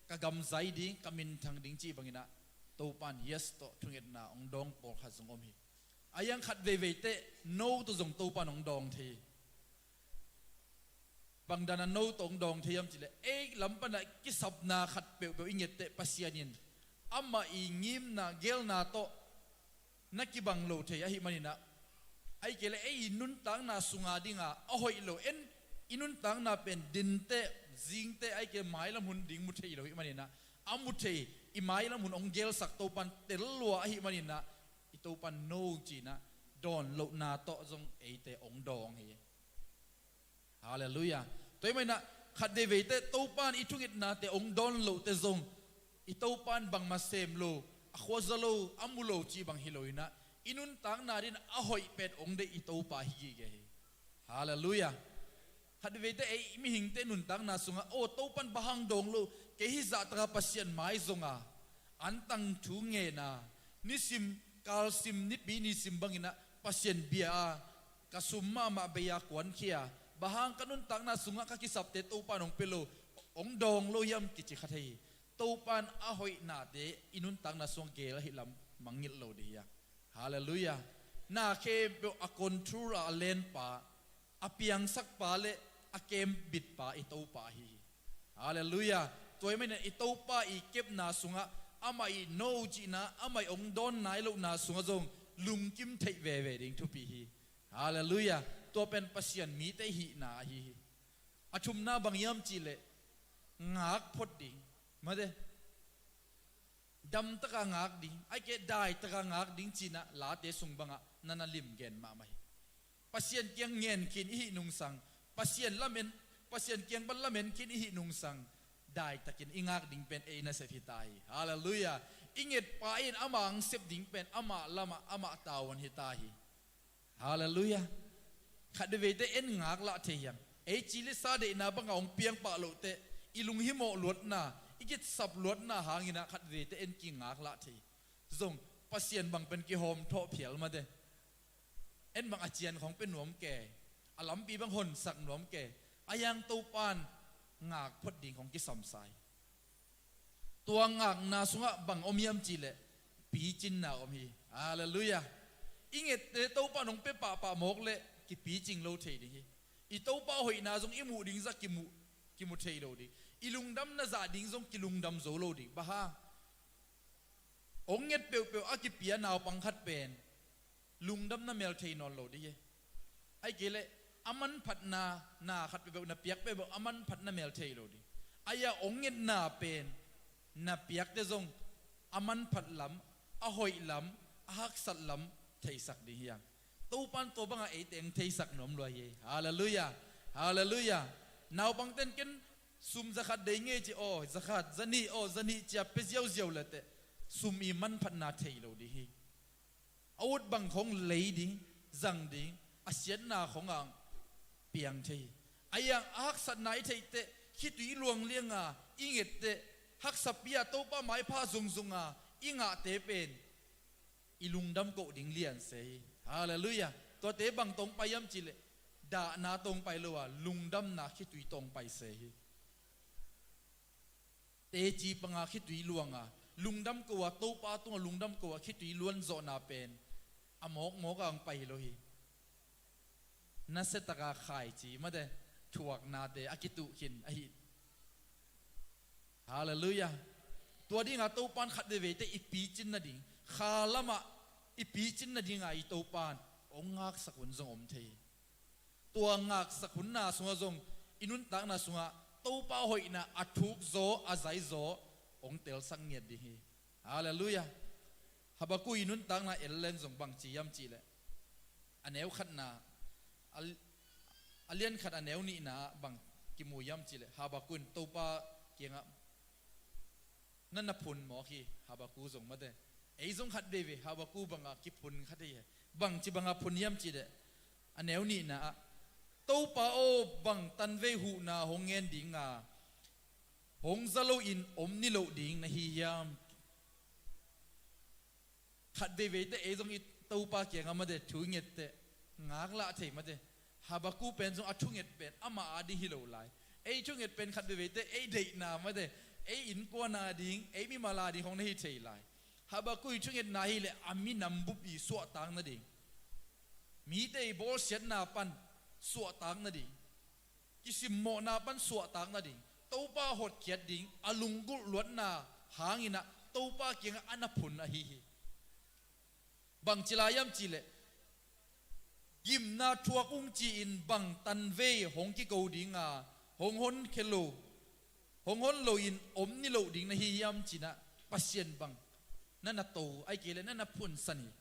ka gam zai ding, ka minthang ding cih banginah Topa in yes tawh thungetna hong dawng pawlkhat zong om hi. A iang khat veivei teh no tawh zong Topa in hong dawng thei hi. Bang dana no tawh hong dawng thei hiam cihleh, ei lam pana kisapna khat peuhpeuh i nget teh Pasian in amah i ngimna, geelna tawh na kibang lo thei ahih maninah, ahih kei leh ei i nuntakna sunga dinga a hoih lo, en i nuntakna pen din teh, zing teh, ahih kei leh mailam hun ding mu thei lo ahih maninah, a mu thei i mailam hun hong geelsak Topa in tel lua ahih maninah, i Topa in no cinah dawn lohna tawh zong eite hong dawng hi. Halleluiah. Tua ahih maninah khat veivei teh Topa in i thungetnate hong dawn loh teh zong i Topa in bangmah sem lo, a khuaza lo, a mu lo cih bang hi loinah, i nuntakna din a hoih pen hong deih i Topa hi gige hi. Halleluiah. Khat veivei teh ei mihingte nuntakna sungah, aw, Topa in bang hang dawng lo, kei hih zahtaka Pasian mai zonga antang thu ngena, nisim kalsim, nipi nisim banginah Pasian bia a, ka sum mahmah bei-a kuankhia, bang hang ka nuntakna sungah ka kisapte Topa in hong pia lo, hong dawng lo hiam kici kha thei hi. Topa in a hoihnate i nuntakna sungah geel ahih lam mangngilh lo dih hi a. Halleluiah. Na khempeuh a control a, a lenpa, a piangsakpa le a kembitpa i Topa ahi hi. Halleluiah. Tua ahih manin i Topa i kepna sungah amah i no cihna, amah i hong dawn nai lohna sungah zong lungkim theih veve ding thupi hi. Halleluiah. Tua pen Pasian mite hihna ahi hi. A thumna bang hiam cihleh, ngak phot ding. Mate. Damtaka ngak ding, ahih kei leh daitaka ngak ding cinah late sung bangah na na limgen mahmah hi. Pasian kiang ngen khin i hih nungsang, Pasian lamen, Pasian kiang pan lamen khin i hih nungsang, daitakin i ngak ding pen ei nasep hi ta hi. Halleluiah. I ngetpa in amah hong sep ding pen amah lamah, amah tavuan hi ta hi. Halleluiah. Khat veivei teh en ngaklah thei hiam? Ei ci le sa deihna bangah hong piangpah loh teh i lunghimawh luatna, i kitsap luatna hanginah khat veivei teh en kingaklah thei. Zong Pasian bang pen kihawmthawh phial mate. En bang a cian khawng pia nuam ke, a lampi bang honsak nuam ke, a yang Topan ngak phot ding khawng kisamsa hi. Tua ngakna sungah bang om hiam cihleh, picinna om hi. Halleluiah. I ngette Topa nong pia pahpah mawk leh kipicing lo thei ding hi. I Topa hoihna zong i muh ding zah kimu, kimu thei lo ding. I lungdamna zah ding zong kilungdam zo lo ding. Bang hang? Hong nget peuhpeuh a kipia naupang khat pen lungdamna mel thei nawn lo ding hi. Ahih kei leh a manphatna, na khat peuhpeuh na piak peuhpeuh a manphatna mel thei lo ding. Ahi a hong ngetna pen na piakte zong a manphat lam, a hoih lam, a haksat lam theisak ding hi hang. Topan tua bangah eite hong theisak nuam lua hi. Halleluiah. Halleluiah. Naupangte'n ken sum zakhat dei ngei ci, aw zakhat, zanih, aw zanih ci-a pia ziauziau lehteh sum i manphatna thei lo ding hi. A ut bang khawng lei ding, zang ding, a siatna khawng a piang thei hi. Ahi hang a haksatna i theihteh khitui luang lianga i ngetteh, haksapi-a Topa maipha zungzunga i ngahte pen i lungdam koh ding lian se hi. Halleluiah. Tuate bang tawh hong pai hiam cihleh, dahna tawh hong pai lo a, lungdamna khitui tawh hong pai se hi. Teci panga khitui luanga lungdam ko a, Topa tungah lungdam ko a khitui luan zawhna pen a mawkmawk a hong pai hi lo hi. Nasia taka khaici mate, thuaknate a kituh khin ahi. Halleluiah. Tua dinga Topan khat veiveite i picin nading, kha lamah i picin nadinga i Topan hong ngaksak hun zong om thei hi. Tua ngaksak hunna sungah zong i nuntakna sungah Topa hoihna a thukzaw, a zaizaw hong telsak ngiat ding hi. Halleluiah. Habakkuk i nuntakna el leng zong bang ci hiam cihleh, a neu khatna, a, a lian khat a neu nihna ah bang kimu hiam cihleh, Habakkuk in Topa kiangah na na phun mawk hi. Habakkuk zong mate, ei zong khat veivei Habakkuk banga kiphun khat hi. Bangci banga phun hiam cihleh, a neu nihna ah, Topa aw, bang tanvei huhna hong ngen dinga hong za loin om niloh ding na hi hiam? Khat veiveite ei zong i Topa kiangah mate thu i ngetteh ngaklah thei mate. Habakkuk pen zong a thunget pen amah a ding hi lo lai. Ei thunget pen khat veiveite ei deihna mate, ei innkuan a ding, ei mimal a ding hong na hi thei lai. Habakkuk i thungetna hileh a minam bup i suahtak nading, mite i bawlsiatna pan suahtak nading, kisimmawhna pan suahtak nading, Topa hotkhiat ding a lunggulh luatna hanginah Topa kiangah a na phun ahi hi. Bangci lai hiam cihleh, gimna thuak ung ci-in bang tanvei hong kiko dinga hong honkhia lo, hong hon loin om niloh ding na hi hiam cinah Pasian bang na na to, ahih kei leh na na phunsan hi.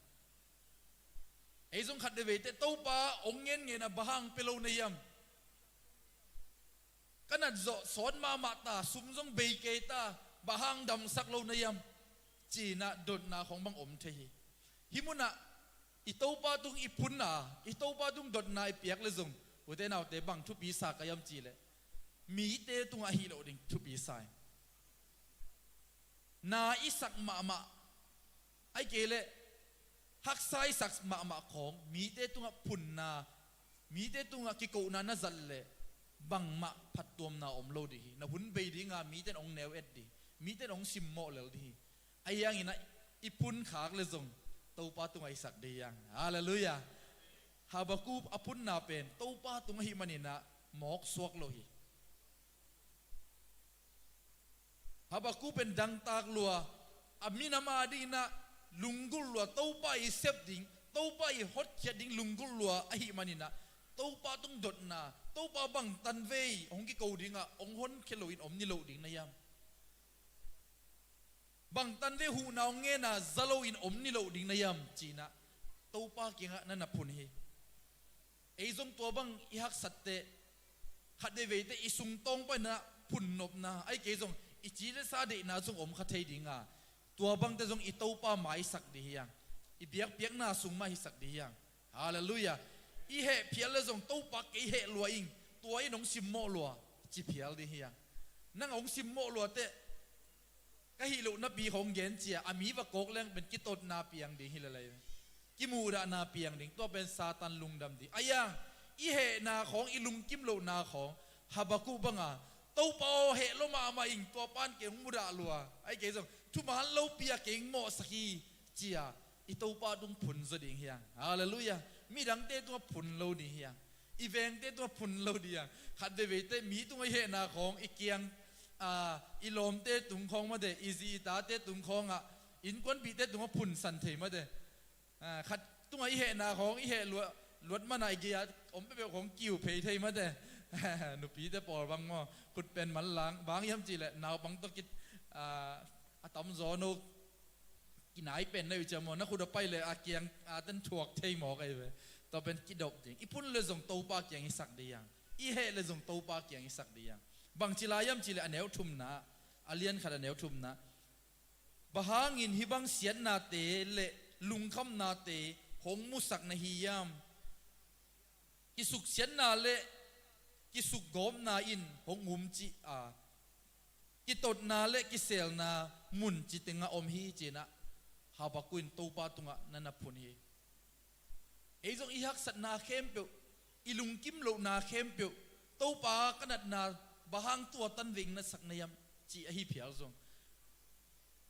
Ei zong khat veiveite Topa hong ngenngena bang hang pia lo na hiam? Ka nat zawh sawt mahmah ta, sum zong bei kei ta, bang hang damsak lo na hiam? Cinah dotna khawng bang om thei hi. Hih munah i Topa tung i phunna, i Topa tung dotna i piak le zong, ute naute, bang thupi sa ka hiam cihleh, mite tungah hi lo ding thupi sa hi. Na i sak mahmah, ahih kei leh haksa i sak mahmah khawng mite tungah phunna, mite tungah kikohna na zat leh bangmah phattuamna om lo ding hi. Na hun bei dinga mite in hong neu et ding, mite in hong simmawh lel ding hi. Ahi hanginah i phunkhak le zong Topa tungah i sak ding hi hang. Halleluiah. Habakkuk a phunna pen Topa tung ahih maninah mawk suak lo hi. Habakkuk pen dangtak lua, a minam a dinginah lunggulh lua, Topa i sep ding, Topa i hotkhiat ding lunggulh lua ahih maninah Topa tung dotna, Topa bang tanvei hong kiko dinga hong honkhia loin om niloh ding na hiam? Bang tanvei huhna hong ngena za loin om niloh ding na hiam cinah Topa kiangah na na phun hi. Ei zong tua bang i haksatteh khat veiveite i sungtawng paninah phunnopna, ahih kei zong i ci le sa deihna zong om kha thei dinga, tua bangte zong i Topa maisak ding hi hang. I biakpiakna sung mah hisak ding hi hang. Halleluiah. I heh phial le zong Topa kei heh lua ing, tua in hong simmawh lua ci phial ding hi hang. Nang hong simmawh luateh ka hih loh napi hong gen cia a mi va kawk leng pen kitotna piang ding hi lelai. kimuhdahna piang ding, tua pen Satan lungdam ding. Ahi hang i hehna khawng, i lungkim lohna khawng, Habakkuk banga, Topa aw, heh lua mahmah ing, tua pan kei hong mudah lua, ahih kei zong thuman lopi-a kei hong mawhsak hi, ci-a i Topa tung phun zaw ding hi hang. Halleluiah. Midangte tungah phun lo ding hi hang. I vengte tungah phun lo ding hi hang. Khat veiveite mi tungah i hehna khawng, i kiang, a, i lawmte tung khawng mate, i zi i tate tung khawngah, innkuanpihte tungah phunsan thei mate. A, khat tungah i hehna khawng, i heh luat, luat mana i gei-a om peuhpeuh khawng kiu phei thei mate. Nupite pawl bang maw, khut pen manlang, bang hiam cihleh naupang tawh ki, a, a tamzaw no kinai pen na uh ciang maw, na khut a pai leh a kiang a ten thuak thei mawk ahi ve. Tua pen kidop ding. I phun leh zong Topa kiang i sak ding hi hang. I heh leh zong Topa kiang i sak ding hi hang. Bangci lai hiam cihleh a neu thumna, a lian khat a neu thumna, bang hangin hih bang siatnate le lungkhamnate hong musak na hi hiam? Kisuksiatna le kisukgawpna in hong umcih a, kitotna le kiselna mun ci tengah om hi, ci-in ah Habakkuk in Topa tungah na na phun hi. Ei zong i haksatna khempeuh, i lungkim lohna khempeuh, Topa ka natna, bang hang tua tan vei na sak na hiam, ci ahi phial zong,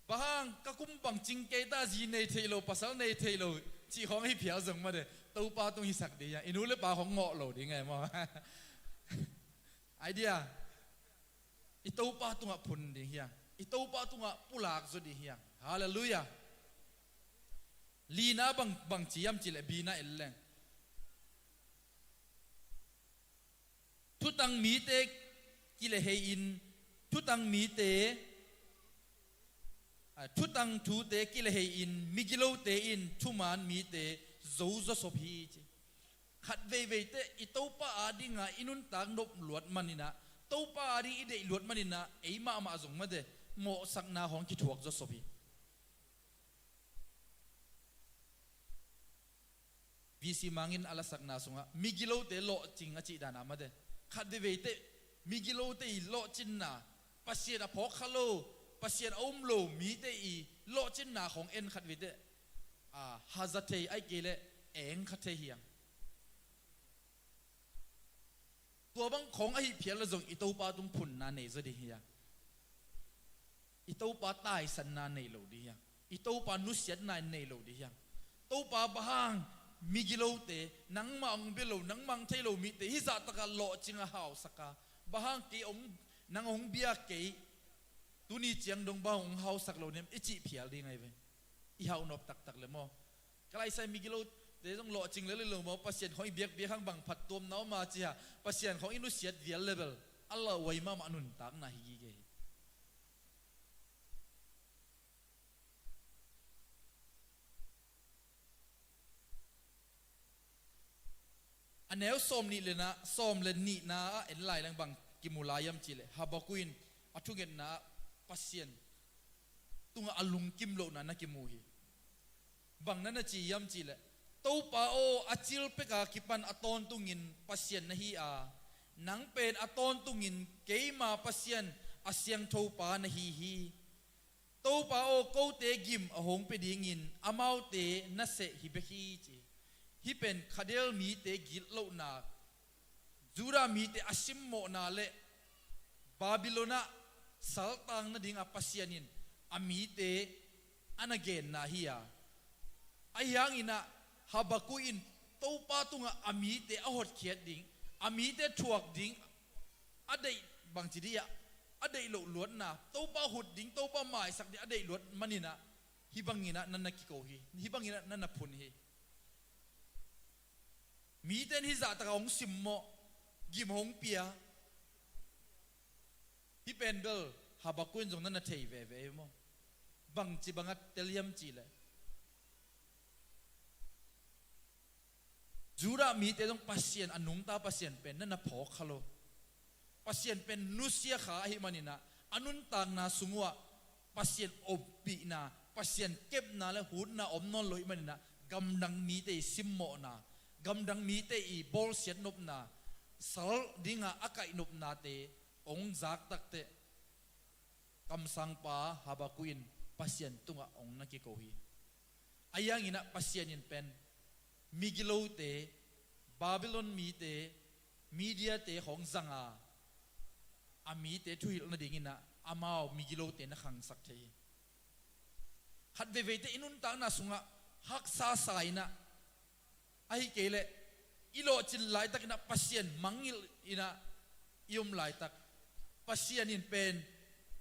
bang hang ka kum bang cing kei ta, zi nei thei lo, pasal nei thei lo, cih khawng ahi phial zong mate, Topa tung hi sak ding hi hang. I nu le pa khawng ngawh lo ding hi maw. Idea. I Topa tungah phun ding hi hang. I Topa tungah pulak zaw ding hi hang. Halleluiah. Lina bang, bangci hiam cihleh, bina en leng, thutang mite kilehei-in, thutang mite, a, thutang thute kilehei-in, migilote in thuman mite zo zawsop hi, ci. Khat veiveite i Topa adinga i nuntak nop luat maninah, Topa ading i deih luat maninah, ei mahmah zong mate, mawhsakna hong kithuak zawsop hi. V C Mang in a lasakna sungah migilote lawhcing a cih dana mate, khat veiveite migilote i lawhcinna, Pasian a phawk kha lo, Pasian a um lo mite i lawhcinna khawng en khat veite, a, haza thei, ahih kei leh eng kha thei hi hang. Tua bang khawng ahi phial leh zong i Topa tung phunna nei zaw ding hi hang. I Topa taisanna nei lo ding hi hang. I Topa nusiatna nei lo ding hi hang. Topa, bang hang migilote, nangmah hong bia lo, nangmah hong thei lo mite hih zahtakah lawhcing a hausak a, bang hang kei hong, nang hong bia kei, tuni ciang dong bang hong hausak lo nem, i cih phial ding ahi ve. I hauhnop taktak leh maw. Ka laisai migilote zong lawhcing lel lo maw, Pasian khawng i biakpiak hang bang phattuamna om a, ci-a Pasian khawng i nusiat vial leh bel a lauhuai mahmah nuntakna hi gige hi. A neu sawm nih le na, sawm le nihna ah en lai leng bang kimu lai hiam cihleh, Habakkuk in a thungetna ah Pasian tungah a lungkim lohna na kimu hi. Bang na na ci hiam cihleh, Topa aw, a cil peka kipan a tawntungin Pasian na hi a, nang pen a tawntungin keima Pasian, a siangthopa na hi hi. Topa aw, kote gim a hong pia dingin amaute na seh hi bek hi, ci. Hih pen Khaldea mite gitlohna, Judah mite a simmawhna le Babylon ah saltang nadinga Pasian in a mite a na genna hi a, ahi hangin ah Habakkuk in Topa tungah a mite a hotkhiat ding, a mite thuak ding, a deih bangci dih ah, a deih loh luatna, Topa hut ding, Topa maisak ding a deih luat manin ah, hih bangin ah na na kiko hi, hih bangin ah na na phun hi. Mite in hih zahtakah hong simmawh, gim hong pia. Hih pen bel Habakkuk in zong na na thei veve hi maw. Bangci bangah tel hiam cihleh, Judah mite zong Pasian, a nungta Pasian pen na na phawk kha lo. Pasian pen nusia kha ahih manin ah, a nuntakna sung uhah Pasian ompihna, Pasian kepna le hutna om nawn lo ahih manin ah, gamdang mite i simmawhna, gamdang mite i bawlsiat nopna, sal dinga a kaih nopnate hong zak takteh, kamsangpa Habakkuk in Pasian tungah hong na kiko hi. A hianginah Pasian in pen migilote, Babylon mite, Mediate khawng zanga a mite thuhilh nadinginah amau migilote na khangsak thei hi. Khat veiveite i nuntakna sungah haksa sa inah, ahi kei leh i lawhcin laitakinah Pasian mangngilh inah i om laitak, Pasian in pen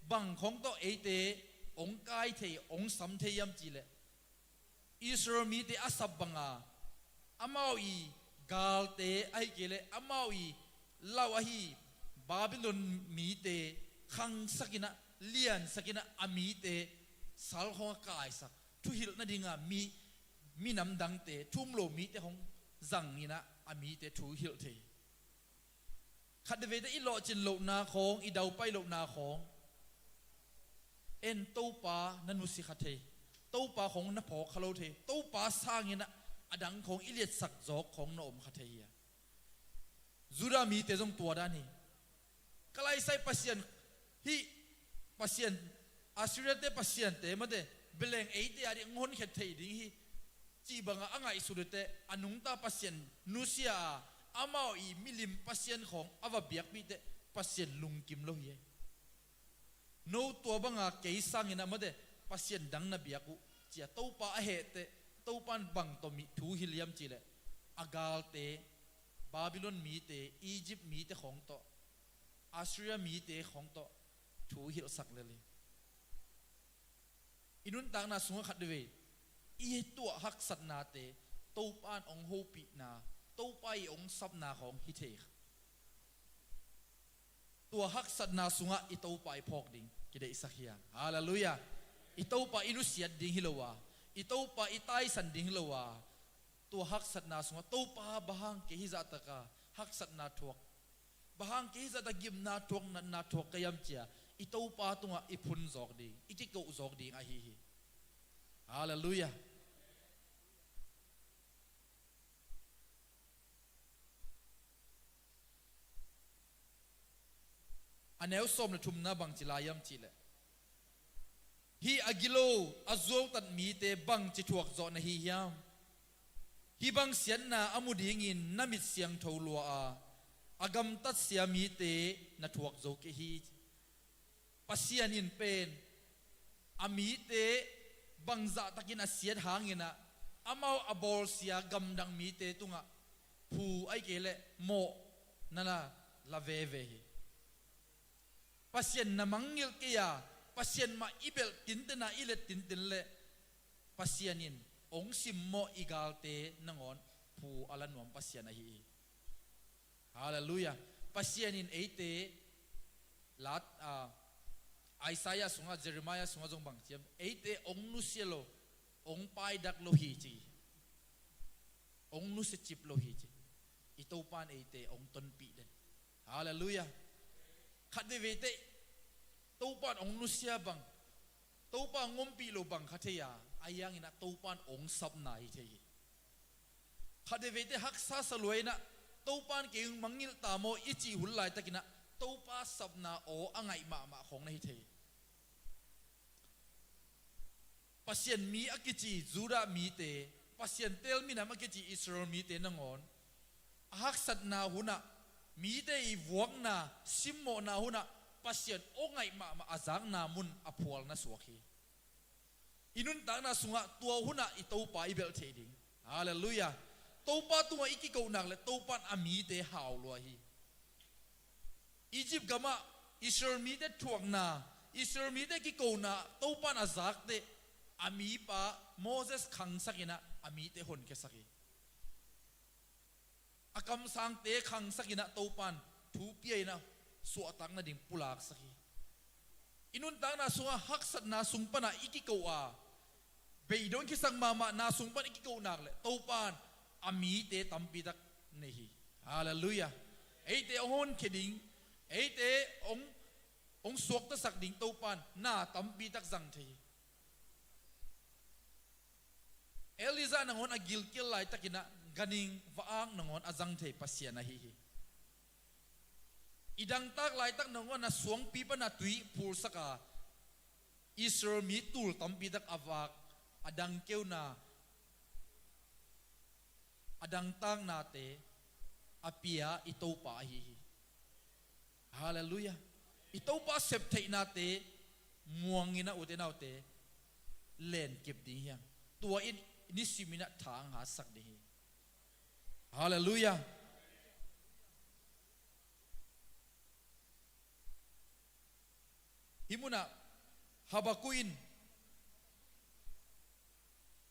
bang khawng tawh eite hong kai thei, hong sam thei hiam cihleh, Israel mite a sap banga amau i galte ahi kei leh amau i lau ahi Babylon mite khangsakinah, liansakinah a mite sal khawng a kaisak, thuhilh nadinga mi, minam dangte, thu um lo mite khawng zanginah a mite thuhilh thei. Khat veiveite i lawhcin lohna khawng, i daupai lohna khawng, en Topa na nusia kha thei, Topa khawng na phawk kha lo thei, Topa sanginah a dang khawng i liatsak zawk khawng na om kha thei hi a. Judah mite zong tua dan hi. Ka laisai Pasian hih, Pasian, Assyria-te pasiante mate, beleng eite a ding hong honkhiat thei ding hi, cih bangah a ngaihsut uh teh a nungta Pasian nusia a, amau i milim pasian khawng a va biakpih teh Pasian lungkim lo hi. No tua banga kei sangin a mate pasian dang na biak uh, ci-a Topa a heh teh, Topa in bang tawh mi thuhilh hiam cihleh, a galte, Babylon mite, Egypt mite khawng tawh, Assyria mite khawng tawh thuhilhsak lel hi. I nuntakna sungah khat vei i tuah haksatnate Topa in hong hopihna, Topa i hong sapna khawng hi thei kha. Tua haksatna sungah i Topa i phawk ding kideihsak hi a. Halleluiah. I Topa i nusiat ding hi lo a, i Topa i taisan ding hi lo a, tua haksatna sungah Topa, bang hang kei hih zahtaka haksatna thuak, bang hang kei hih zahtaka gimna thuak, natna thuak ka hiam, ci-a i Topa tungah i phun zawk ding, i kikoh zawk ding ahi hi. Halleluiah. A neu sawm le thumna bangci lai hiam cihleh, hih a gilo a zuautat mite bangci thuak zawh na hi hiam? Hih bang siatna a mu dingin na mit siangtho lua a, a gamtatsia mite na thuak zo kei hi. Pasian in pen a mite bangzahtakin a siat hanginah amau a bawlsia gamdang mite tungah phu ahi kei leh mawh na la, la veve hi. Pasian na mangngilh kei a, Pasian mah i belh tinten a, i let tinten leh Pasian in hong simmawh i galte nangawn phu a la nuam Pasian ahi hi. Halleluiah. Pasian in eite lat, a, Isaiah sungah, Jeremiah sungah zong bang ci hiam, eite hong nusia lo, hong paidak lo hi ci. Hong nusia cip lo hi ci. I Topa in eite hong tonpih den. Halleluiah. Khat veiveite Topa in hong nusia bang, Topa hong ompih lo bang kha thei a, a hianginah Topa in hong sapna hi thei hi. Khat veiveite haksa sa lua inah, Topa in kei hong mangngilh ta maw i cih hun laitakinah Topa sapna aw a ngaih mahmah khawng na hi thei hi. Pasian mi a kici Judah mite, Pasian teel minam a kici Israel mite nangawn a haksatna hunah, mite i vuakna, simmawhna hunah Pasian aw ngaih mahmah a zakna mun a phual na suak hi. I nuntakna sungah tua hunah i Topa i belh theih ding. Halleluiah. Topa tungah i kikoh nak leh Topa in a mite hau lua hi. Egypt gamah Israel mite thuakna, Israel mite kikona Topa in a zakteh, a mipa Moses khangsakinah a mite honkhiasak hi. A kamsangte khangsakinah Topa in thu pia inah suahtak nading pulaksak hi. I nuntakna sungah haksatna sung panah i kiko a, beidong khisak mahmah na sung pan i kiko nak leh Topa in a mite tampitak nei hi. Halleluiah. Eite hong honkhia ding, eite hong, hong suaktasak ding Topa in na tampitak zang thei hi. Elijah nangawn a gilkial laitakinah ganhing va-ak nangawn a zang thei Pasian ahi hi. I dangtak laitak nangawn a suangpi pana tui phulsak a, Israel mi tul tampitak a vak, a dangkeuna, a dangtaknate a pia i Topa ahi hi. Halleluiah. I Topa septheihnate muangin a, ute naute, lenkip ding hi hang. Tua in nisimin a tha hong hatsak ding hi. Halleluiah. Hih munah Habakkuk in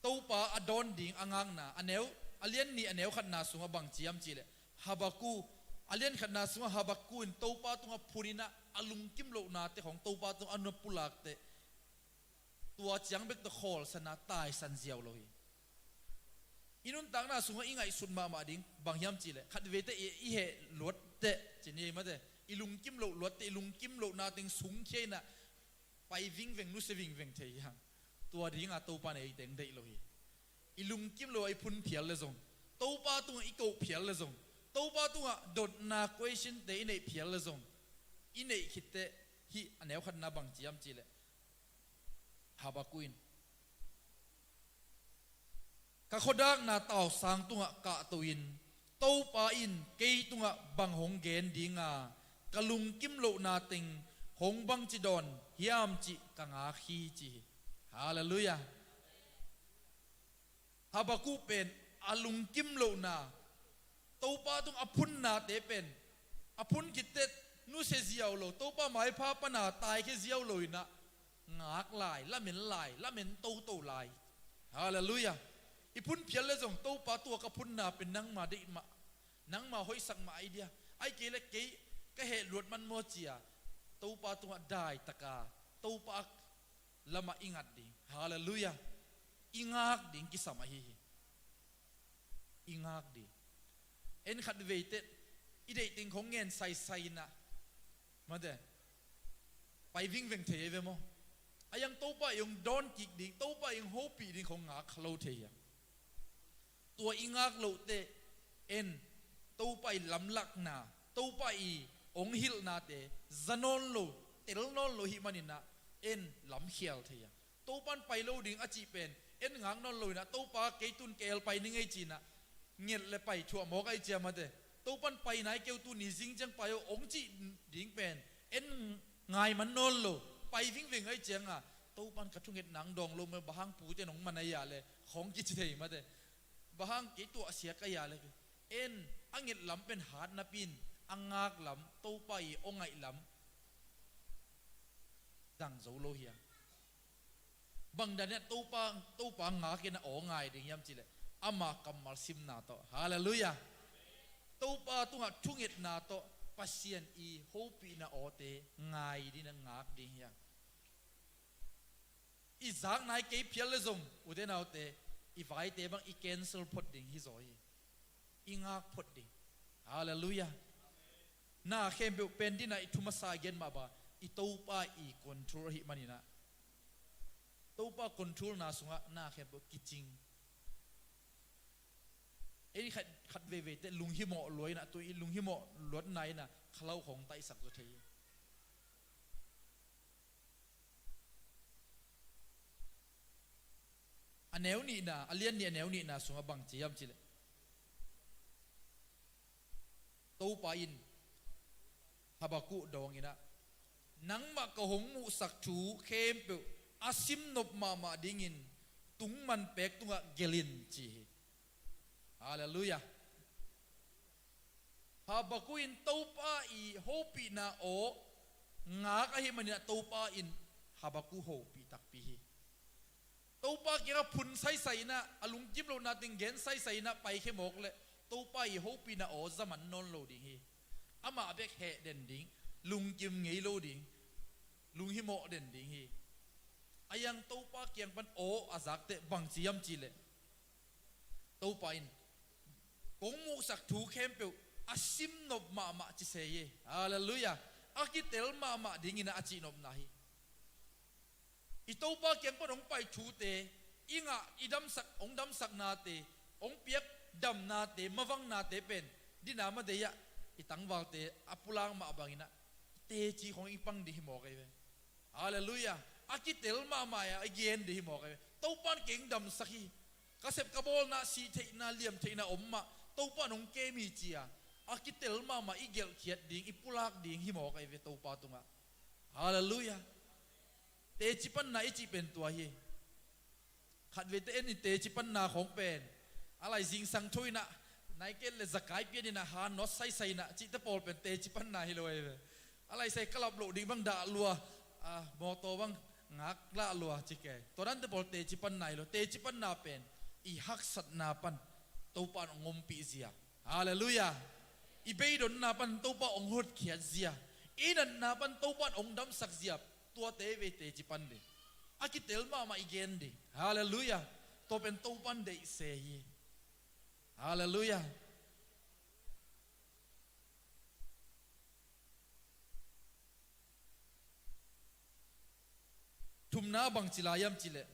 Topa a dawn ding a ngakna, a neu, a lian nih a neu khatna sungah bang ci hiam cihleh, Habakkuk, a lian khatna sungah Habakkuk in Topa tungah phun in a, a lungkim lohnate khawng Topa tungah a na pulakte, tua ciang bek tawh khawlsan a taisan ziau lo hi. I nuntakna sungah i ngaihsut mahmah ding bang hiam cihleh, khatvei teh i, i heh luat teh ci ni ei mate, i lungkim loh luat teh, i lungkim lohna teng sungkhia in a, pai vingveng, nusia vingveng thei hi hang. Tua dinga Topa in ei teng deih lo hi. I lungkim lo a i phun phial le zong, Topa tungah i koh phial le zong, Topa tungah dotna question te i neih phial le zong, i neih khit teh hih a neu khatna bang ci hiam cihleh, Habakkuk in, ka khuadakna tausang tungah kahto in, Topa in kei tungah bang hong gen dinga, ka lungkim lohna teng hong bangci dawn hiam cih ka ngak hi, ci hi. Halleluiah. Habakkuk pen a lungkim lohna, Topa tung a phunnate pen, a phun khit teh nusia ziau lo, Topa maipha pana taikhia ziau lo in a, ngak lai, lamen lai, lamen toto lai. Halleluiah. I phun phial le zong, Topa, tua ka phunna pen nangma deih mah, nangma hoihsak mah ahi dia. Ahih kei leh kei ka heh luat man maw ci a, Topa tungah daitaka, Topa lamah i ngat ding. Halleluiah. I ngak ding kisam ahi hi. I ngak ding. En khatvei teh i deih teng khawng ngen saisai in a, mate, pai vingveng thei ei ve maw? A yang Topa i hong dawn kik ding, Topa i hong hopih ding khawng ngak kha lo thei hiam? Tua i ngak loh teh en Topa i lamlakna, Topa i hong hilhnate za nawn lo, tel nawn lo hih manin a, en lamkhial thei a. Topa in pai lo ding a cih pen en ngak nawn lo in a, Topa, kei tun ka el pai ning ei ci in a, nget le pai thuah mawk ahih ciang mate, Topa in pai nai kei uh, tuni zing ciang pai uh hong cih ding pen en ngai man nawn lo, pai vingveng ahih cianga, Topa in ka thungetna hong dawng lo mah, bang hang pute in hong man a hia le khawng kici thei mate, bang hang kei tuahsia ka hia le, en a nget lam pen hat napi in a ngak lam, Topa i aw ngaih lam zang zo lo hi a. Bang dan in a Topa, Topa ngak in a aw ngai ding hiam cihleh, ama kammal simna tawh. Halleluiah. Topa tungah thungetna tawh Pasian i hopihna awte ngai ding in a ngak ding hi a. I zak nai kei phial le zong, ute naute, i vaite bang i cancel phot ding hi zaw hi. I ngak phot ding. Halleluiah. Na khempeuh pen dina i thu masa gen mah bang, i Topa i control ahih manin a, Topa controlna sungah na khempeuh kicing. Ei khat, khat veivei teh lunghimawh lua in a, tua i lunghimawh luatna in a khalauh khawng taihsak zaw thei hi. A neu nihna, a lian nih a neu nihna sungah bang ci hiam cihleh, Topa in Habakkuk dawng in a, nangmah ka hong muhsak thu khempeuh a simnop mahmah dingin tungman pek tungah gelh in, ci hi. Halleluiah. Habakkuk in Topa i hopihna aw ngak ahih manin a, Topa in Habakkuk hopih takpi hi. Topa kiangah phun saisai in a, a lungkim lohna teng gen saisai in a paikhia mawk leh, Topa i hopihna aw za man nawn lo ding hi. Amah bek heh den ding, lungkim ngei lo ding, lunghimawh den ding hi. A yang Topa kiang pan aw a zak teh bang ci hiam cihleh, Topa in kong muhsak thu khempeuh a simnop mahmah ci se hi. Halleluiah. A kitel mahmah dingin a cihnopna hi. I Topa kiang pan hong pai thute, i ngah, i damsak, hong damsaknate, hong piak damnate, mavangnate pen dina ma dei ah, i tangvalte a pulak mah bangin a teci khawng i pang ding hi mawk ei ve. Halleluiah. A kitel mahmah a i gen ding hi mawk ei ve. Topa in kei hong damsak hi. Ka sep ka bawlna, sih theihna, liam theihna om mah, Topa in hong kem hi ci-a a kitel mahmah i gelhkhiat ding, i pulak ding hi mawk ahi ve Topa tungah. Halleluiah. Teci panna i cih pen tua hi. Khatveite en in, teci panna khawng pen a lai zingsang thu in ah, nai kei le zakai pian in ah, ha nawt saisai in ah cihte pawl pen teci panna hi lo ahi ve. A lai sai kalap loh ding bang dah lua, a, mawtaw bang ngak lah lua ci kei. Tua dante pawl teci panna hi lo. Teci panna pen i haksatna pan Topa in hong ompih zia. Halleluiah. I beidonna pan Topa hong hotkhiat zia. I natna pan Topa in hong damsak zia. Tuate vei teci pan ding. A kitel mahmah i gen ding. Halleluiah. Tua pen Topa in deih se hi. Halleluiah. Thumna bang ci lai hiam cih leh,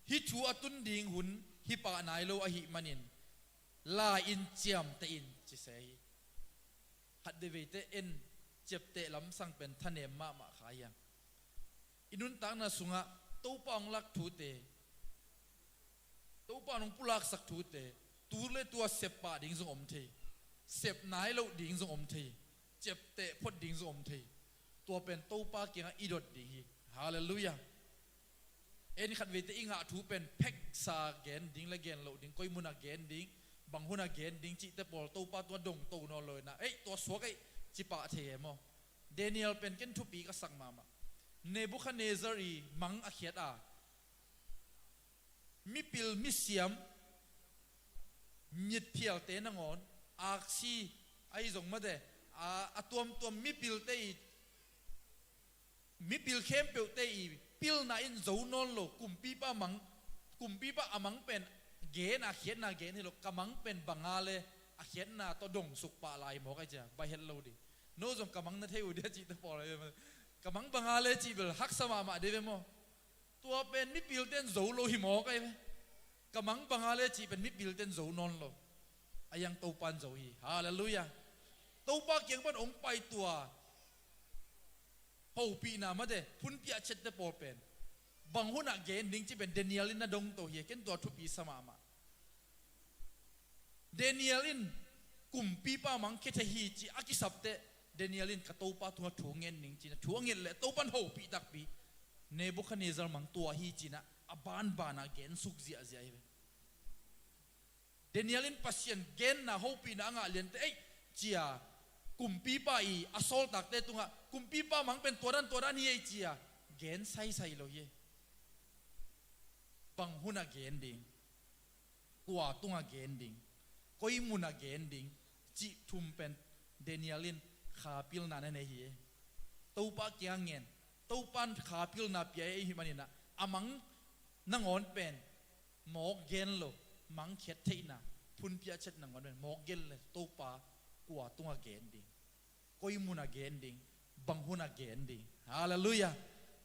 hih thu a tun ding hun hi pah nai lo ahih manin, la-in ciamteh in ci se hi. Khatveite en, ciapteh lamsang pen thanem mahmah kha hi hang. I nuntakna sungah Topa hong lak thute, Topa in hong pulaksak thute, tu le tua sep pah ding zong om thei, sep nai loh ding zong om thei, ciapteh phot ding zong om thei. Tua pen Topa kiangah i dot ding hi. Halleluiah. En khatveite i ngah thu pen pheksa gen ding le gen loh ding, koi munah gen ding, bang hunah gen ding cihte pawl Topa tungah dongto nawn lo in ah, ei, tua suak ei, ci pah thei e maw. Daniel pen ken thupi ka sak mahmah. Nebuchadnezzar i mang a khiat a, mipil misiam, mitphialte nangawn, aksi ahi zong mate, a, a tuamtuam mipilte i, mipil khempeuhte i pilna in zo nawn lo, kumpipa mang, kumpipa a mang pen gen a, khiatna gen hi lo, ka mang pen banga le a khiatna tawh dongsuk pah lai mawk ahi cia, baih het lo ding. No zong ka mang na thei uh dia cihte pawl ahi ve. Ka mang banga le cih bel haksa mahmah dih ve maw. Tua pen mipilte in zo lo hi mawk ahi ve. Ka mang banga le cih pen mipilte in zo nawn lo. A yang Topa in zo hi. Halleluiah. Topa kiang pan hong pai tua hopihna mate, phunpiah ciatte pawl pen bang hunah gen ding cih pen Daniel in na dongto hi. Ken tua thupi sa mahmah. Daniel in kumpipa mang khia thei hi ci a kisapteh, Daniel in ka Topa tungah thu ngen ning ci-in a thu a nget leh Topa in hopih takpi, Nebuchadnezzar mang tua hi ci-in a banbanah gensuk ziahziah hi ve. Daniel in Pasian genna hopihna a ngah lianteh, ei, cia kumpipa i a sawltakte tungah kumpipa mang pen tua dan tua dan hi ei cia gen saisai lo hi. Bang hunah gen ding, kua tungah gen ding, koi munah gen ding cih thum pen Daniel in kha pilna na nei hi. Topa kiang ngen, Topa in kha pilna pia ei hi maninah a mang nangawn pen mawk gen lo, mang khiat theihna, phunpiah ciat nangawn pen mawk gen le Topa kua tungah gen ding, koi munah gen ding, bang hunah gen ding. Halleluiah.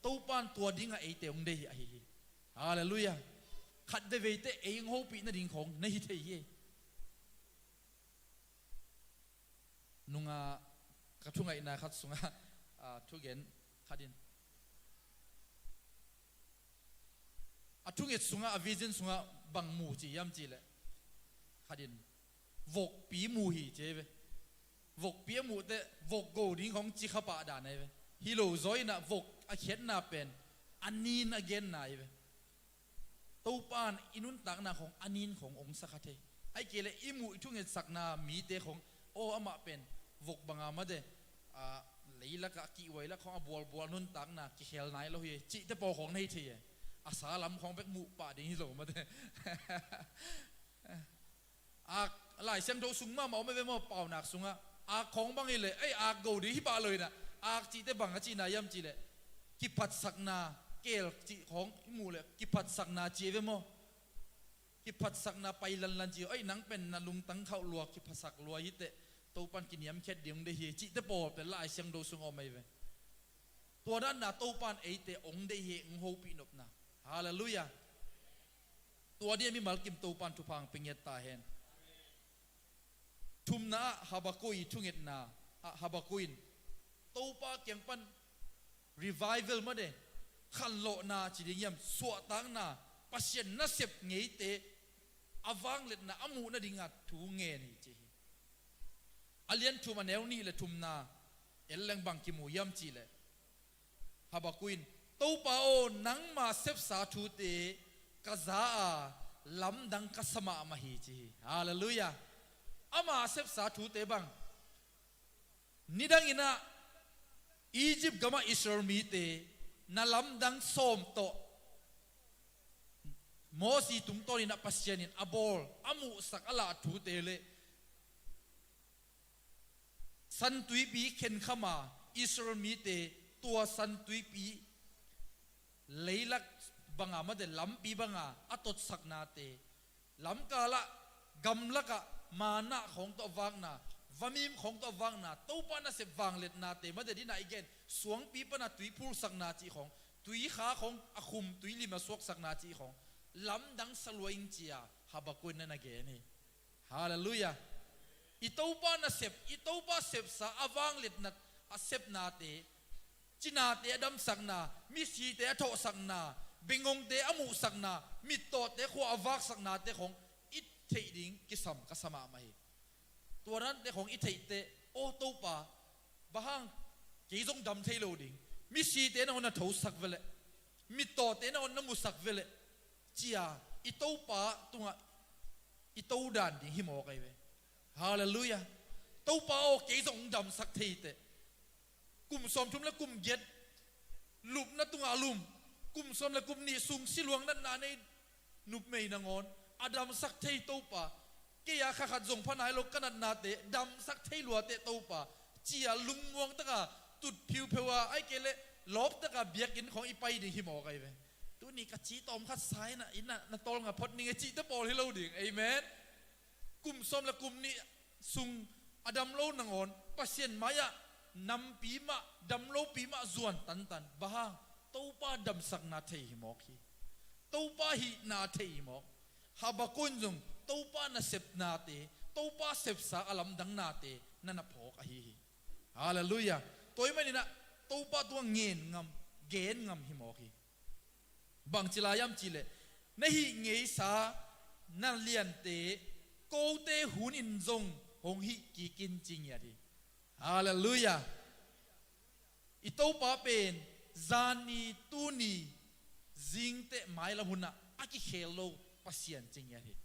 Topa in tua dingah eite hong deih hi ahi hi. Halleluiah. Khat veiveite ei hong hopih nading khawng na hi thei hi. Nungah ka thungaihna khat sungah, a, thugen khat in a thunget sungah, a vision sungah bang mu ci hiam cihleh, khat in vokpi mu hi ci hi ve. Vokpi a muhteh vok go ding khawng ci kha pah dan ahi ve. Hi lo zaw inah vok a khiatna pen a nin a genna ahi ve. Topa in i nuntakna khawng a nin khawng hong sa kha thei. Ahih kei leh i muh i thungetsakna mite khawng, aw, amah pen vok banga mate, a, leilakah kihhuai lak khawng a bualbual nuntakna kikhel nai lo hi cihte pawl khawng na hi thei e. A sa lam khawng bek muh pah ding hi lo mate. Ak, Lai Siangtho sung mahmah om e ve maw, Paunak sungah. Ak khawng bang hi leh, ei, ak go ding hi pah lo inah. Ak cihte bang a cihna hiam cihleh, kiphatsakna, keel cih khawng i muh leh kiphatsakna ci e ve maw. Kiphatsakna pai lanlan ci, ei, nang pen na lungtang khauh lua, kiphatsak lua hiteh Topa in kiniamkhiat ding hong deih hi cihte pawl pen Lai Siangtho sungah om ahi ve. Tua danna Topa in eite hong deih hi, hong hopih nopna. Halleluiah. Tua dingah mimal kim Topa in thupha hong pia ngiat ta hen. Thumna ah Habakkuk i thungetna ah Habakkuk in Topa kiang pan revival mate, khanlawhna ci ding hiam, suahtakna, Pasian nasep ngeite a vangliatna a muh nadinga thu ngen hi ci hi. A lian thum a neu nih le thumna en leng bang kimu hiam cih leh, Habakuk in, "Topa aw, nangma sepsa thute ka za a, lamdang ka sa mahmah hi," ci hi. Halleluiah. Ama sepsa thute bang, nidangin ah Egypt gamah Israel mite na lamdang sawm tawh Mosi tungtawnin ah Pasian in a bawl, a muhsak, a lah thute le San Tuipi khenkham a Israel mite tua San Tuipi leilak banga, mate, lampi banga a totsaknate, lamkalah gamlakah manna khawng tawh a vakna, vamim khawng tawh a vakna, Topa nasep vangliatnate, mate, dina i gen, suangpi pana tui phulsakna cih khawng, tuikha khawng a khum, tuilim a suaksakna cih khawng, lamdang sa lua ing ci-a Habakuk in na gen hi. Halleluiah. I Topa nasep, i Topa sepsa a vangliatna, a sepnate, cinate a damsakna, misite a thawhsakna, bengongte a muhsakna, mittawte khua a vaksaknate khawng i theih ding kisam ka sa mahmah hi. Tua dante khawng i theih teh, aw Topa, bang hang kei zong dam thei lo ding, misite na hong na thosak veleh, mittawte na hong na musak veleh, ci-a i Topa tungah i to dan ding hi mawk ahi ve. Halleluiah. Topa aw, kei zong hong damsak thei teh. Kum sawmthum le kum giat lupna tungah lum, kum sawm le kum nih sung siluang natna nei nupmei nangawn a damsak thei Topa, kei a kha khat zong pha nai lo ka natnate damsak thei lua teh Topa, ci-a lungmuang taka tut phiupheu a, ahih kei leh lawp taka biakinn khawng i pai ding hi mawk ahi ve. Tuni ka ci tawm khat sa in ah, inn ah na tawlnga phot ning e cihte pawl hi lo ding. Amen. Kum sawm le kum nih sung a dam lo nangawn Pasian mai-ah nampi mah, dam lopi mah zuan tantan. Bang hang? Topa damsakna thei hi mawk hi. Topa hihna thei hi mawk. Habakuk in zong Topa nasepnate, Topa sepsa a lamdangnate na na phawk ahi hi. Halleluiah. Tua ahih manin ah Topa tungah ngen ngam, gen ngam hi mawk hi. Bangci lai hiam cih leh, na hih ngeisa na liante kote hun in zong hong hih kik in ci ngiat hi. Halleluiah. I Topa pen zan ni, tuni, zingteh mailam hun ah a kikhel lo Pasian ci ngiat hi.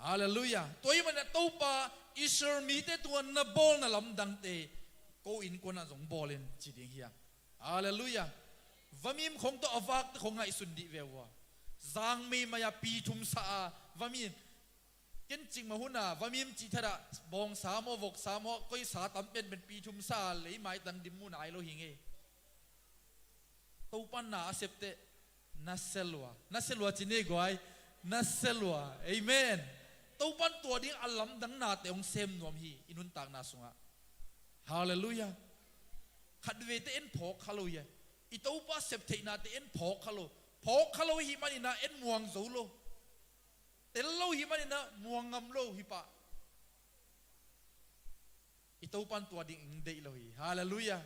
Halleluiah. Tua ahih manin ah Topa Israel mite tungah na bawlna lamdangte ko innkuan ah zong bawl in ci ding hi hang. Halleluiah. Vamim khawng tawh a vakte khawng ngaihsun dih ve uh a, zang meimai a pi thum sa a vamim, ken cikmah hun a vamim cih thadah bawngsa maw, voksa maw, koi sa tam penpen pi thum sa a lei maitan dim mu nai lo hi ngei. Topa in na a sep teh na sia lua, na sia lua ci ni guai, na sia lua. Amen. Topa in tua ding a lamdang nate hong sem nuam hi i nuntakna sungah. Halleluiah. Khatvei teh en phawk kha lo hi a, i Topa sep theihnate en phawk kha lo. Phawk kha lo ahih manin ah en muang zo lo. Tel lo ahih manin ah muang ngam lo hi pah. I Topa in tua ding hong deih lo hi. Halleluiah.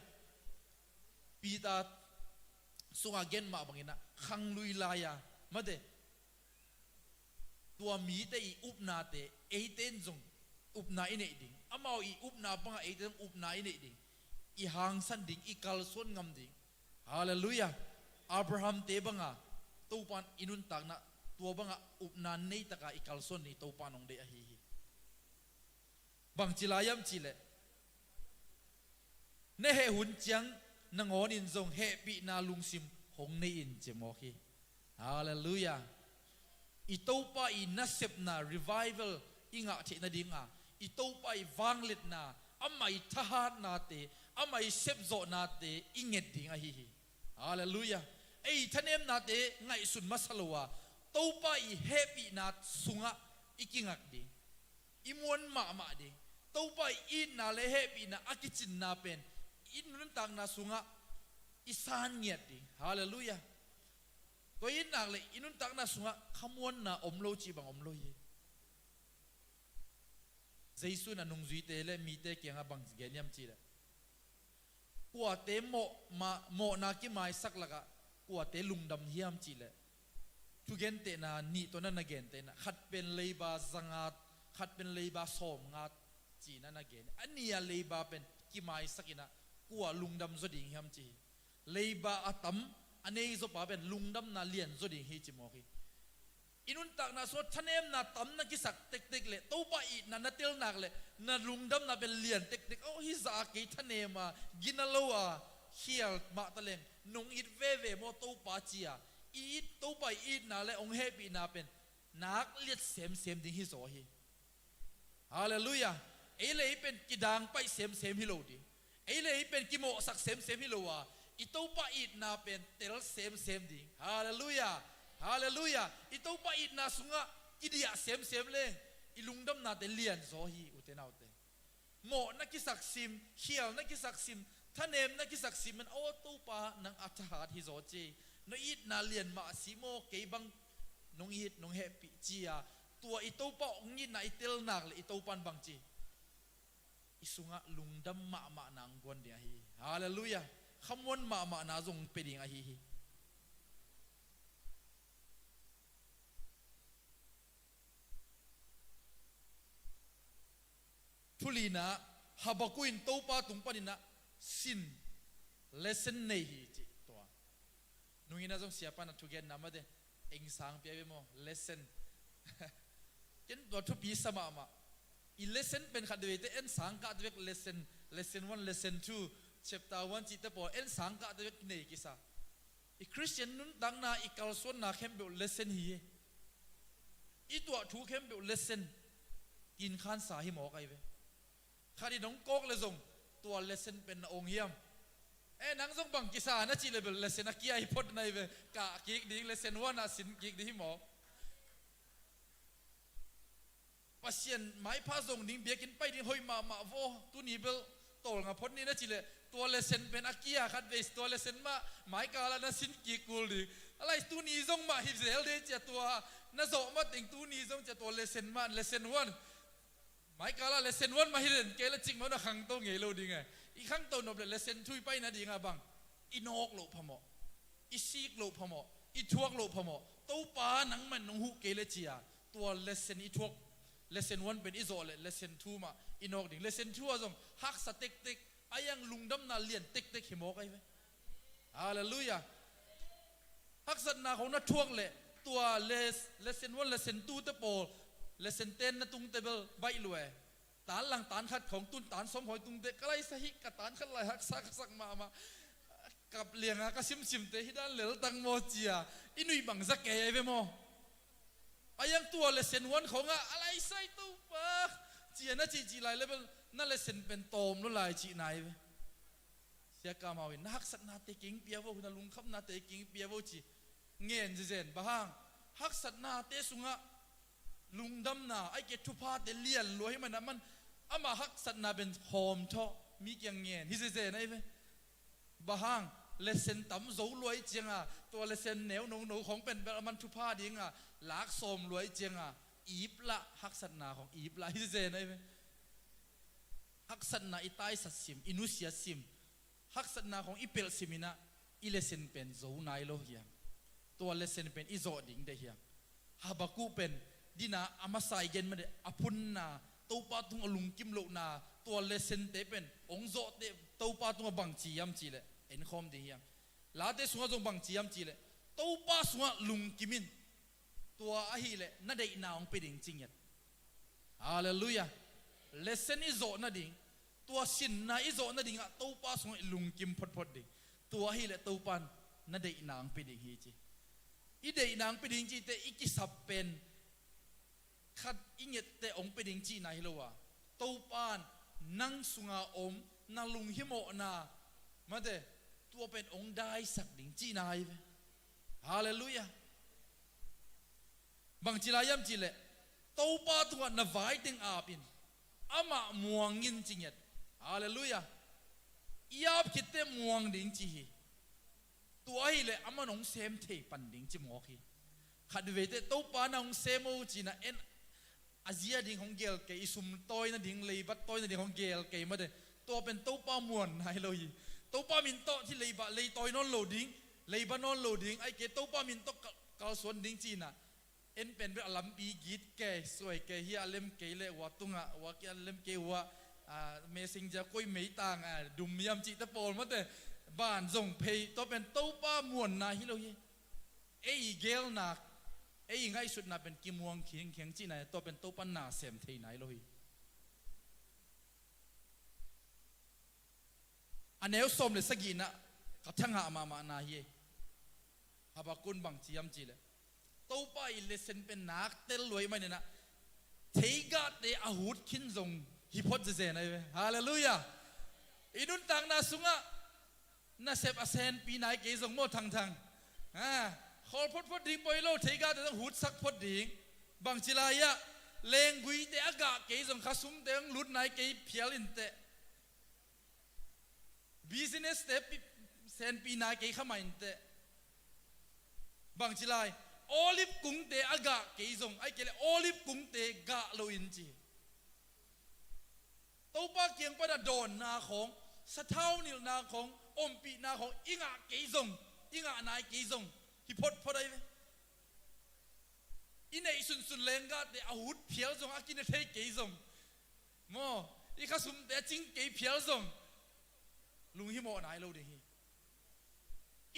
Peter sungah gen mah bangin ah khanglui lai-a, mate, tua mite i upnate eite in zong upna i neih ding, amau i upna bangah eite zong upna i neih ding, i hangsan ding, i kalsuan ngam ding. Halleluiah. Abraham-te banga Topa in i nuntakna tua banga upna nei taka i kalsuan ding i Topa in hong deih ahi hi. Bangci lai hiam cih leh, na heh hun ciang nangawn in zong hehpihna lungsim hong nei in ci mawk hi. Halleluiah. I Topa i nasepna revival i ngah theih nadinga, i Topa i vangliatna, ama i thahatnate, ama i sepzawhnate i nget ding ahi hi. Halleluiah. Ei thanemnate ngaihsun masa lo a, Topa i hehpihna sungah i kingak ding, i muan mahmah ding. Topa i itna le hehpihna a kicinna pen i nuntakna sungah i san ngiat ding. Halleluiah. Tua i nak le i nuntakna sungah khamuanna om lo cih bang om lo hi. Jesu in a nungzuite le mite kiangah bang gen hiam cih leh, kuate mawh ma, mawhna kimaisak lakah kuate lungdam hiam cih leh, thugentehna nih tawh na na gentehna, khat pen leiba zangat, khat pen leiba sawmngat ci-in a na gen. A nih a leiba pen kimaisak in ah kua lungdam zaw ding hiam ci hi. Leiba a tam a nei zawpa pen lungdamna lian zaw ding hi ci mawk hi. I nuntakna sungah thanemna tam na kisak tektek le Topa itna na tel nak le na lungdamna pen lian tektek. Oh, hih zah a kei thanem a, gina lo a, khial mah taleng nong it veve maw Topa ci a, i it, Topa i itna le hong hehpihna pen nak liat semsem ding hi zaw hi. Halleluiah. Ei le ei pen kidang paih semsem hi lo ding. Ei le ei pen kimawhsak semsem hi lo a, i Topa itna pen tel semsem ding. Halleluiah. Halleluiah. I Topa itna sungah kidiah semsem leng i lungdamnate lian zaw hi, ute naute. Mawh na kisak sim, khial na kisak sim, thanem na kisak sim in, aw Topa, nang a thahat hi zaw ci. Na itna lian mah si maw, kei bang nong it, nong hehpih ci a, tua i Topa hong itna i tel nak le i Topa in bang ci, i sungah lungdam mahmahna hong guan ding ahi hi. Halleluiah. Khamuan mahmahna zong hong pia ding ahi hi. Thu lina, Habakkuk in Topa tung panin ah sin, lesson nei hi ci tua. Nungin ah zong siapa na thugenna mate, eng sang pia ve maw, lesson. Ken tua thupi sa mahmah. I lesson pen khat veite en sang kah te bek lesson, lesson one, lesson two, chapter one cihte pawl en sang kah te bek nei kisa. I Khristian nuntakna, i kalsuanna khempeuh lesson hi hi. I tuah thu khempeuh lesson. Kinkhansa hi mawk ahi ve. Khat in hong kawk le zong tua lesson pen na ong hiam? Eh, nang zong bang kisa na cih le bel lesson a kia hi phot na hi ve. Kah kik ding, lesson one ah sin kik ding hi mawk. Pasian maipha zong ding, biakinn pai ding hoih mahmah vaw, tuni bel tawlnga phot ni na cih leh tua lesson pen a kia khat vei, tua lesson mah maikal ah na sin kik kul ding. A lai tuni zong mah hi zel ding cia, tua na zawh mateng tuni zong cia tua lesson mah, lesson one. Maikal ah lesson one mah hi len kei le cik mah na khangto ngei lo ding e. I khangto nop le lesson two i pai nading ah bang, i nawk loh phamawh, i sik loh phamawh, i thuak loh phamawh. Topa nangman nong huh kei le cia, tua lesson i thuak, lesson one pen i zawh le lesson two mah i nawk ding. Lesson two ah zong haksa tektek, a iang lungdamna lian tektek hi mawk ahi ve. Halleluiah. Haksatna khong na thuak le tua les-, lesson one, lesson two te pawl, lesson ten na tungte bel baih lua e. Tan lang tan khat khong tun tan sawm khong i tungte ka laisa hi, ka tan khat lai haksa ka sak mahmah. Kap lianga ka simsimte hi dan lel tang maw cia, i nuih bang za kei ahi ve maw? A iang tua lesson one khong ah a laisa hi Topa cia na cihcih lai le bel na lesson pen tawm lua lai cihna ahi ve. Sia Kam Hau in na haksatnate keng pia vo, na lungkhamnate keng pia vo ci ngen zezen. Bang hang? Haksatnate sungah lungdamna, aike thuphate lian lua hi man a man, amah haksatna pen hawm thawh mi kiang ngen hi zezen ahi ve. Bang hang? Lesson tam zo lua i cianga, tua lesson neu nono khong pen bel a man thupha dinga lak sawm lua i cianga, ip lah, haksatna khong ip lah hi zezen ahi ve. Haksatna i taisat sim, i nusiat sim, haksatna khong i pelh sim in ah i lesson pen zo nai lo hiam? Tua lesson pen i zawh ding de hiam? Habakkuk pen dina a masa i gen made, a phunna, Topa tung a lungkim lohna, tua lesson te pen hong zawhte Topa tungah bang ci hiam cih leh, en khawm ding hiam? Late sungah zong bang ci hiam cih leh, Topa sungah lungkim in, tua ahih leh na deihna hong pia ding ci ngiat. Halleluiah. Lesson i zawh nading, tua sinna i zawh nadingah Topa sungah i lungkim photphot ding. Tua ahih leh Topa in na deihna hong pia ding hi ci. I deihna hong pia ding cihte i kisap pen khat i ngette hong pia ding cihna hi lo a, Topa in nang sunga om na lunghimawhna mate, tua pen hong daisak ding cihna hi ve. Halleluiah. Bang ci lai hiam cih leh, Topa tungah na vai teng ap in, amah muang in ci ngiat. Halleluiah. I ap khitte muang ding ci hi. Tua ahih leh aman hong sem thei pan ding ci mawk hi. Khat veite Topa na hong sem o ci-in ah en, a zia ding hong gel kei, i sum tawi nading, leibat tawi nading hong gel kei mate, tua pen Topa muan nai lo hi. Topa min tawh ci leiba, lei tawi nawn lo ding, leiba nawn lo ding, aike Topa min tawh ka Kalsuan ding ci-in ah, en pen bel a lampi git kei, suai kei hi a, lem kei le ua tungah, ua kia lem kei ua, a, messenger koi meitang a dum hiam cihte pawl mate, ban zong phei, tua pen Topa muanna hi lo hi. Ei geelna, ei ngaihsutna pen kimuang khiangkhiang cihna, tua pen Topa na sem theihna hi lo hi. A neu sawm le sagihna ka thangah mahmahna hi. Habakkuk in bang ci hiam cih leh, Topa i lesson pen nak tel luai manin ah, theigahte a hut khin zong hi phot zezen ahi ve. Halleluiah. I nuntakna sungah nasep a senpi nai kei zong maw, thangthang, a, khawl photphot ding poi lo, theigahte zong hutsak phot ding. Bangci lai-ah lengguite a gah kei zong khasumte zong lut nai kei phial inteh. Business-te pi-, senpi nai kei kha mah inteh. Bangci lai, olive kungte a gah kei zong, ahih kei leh olive kungte gah lo in ci. Topa kiang pana dawnna khawng, sathau nilhna khawng, ompihna khawng i ngah kei zong, i ngah nai kei zong hi photphot ahi ve. I neih sunsun lenggahte a hut phial zong, a kine thei kei zong, maw, i khasumte a cing kei phial zong, lunghimawh nai lo ding hi.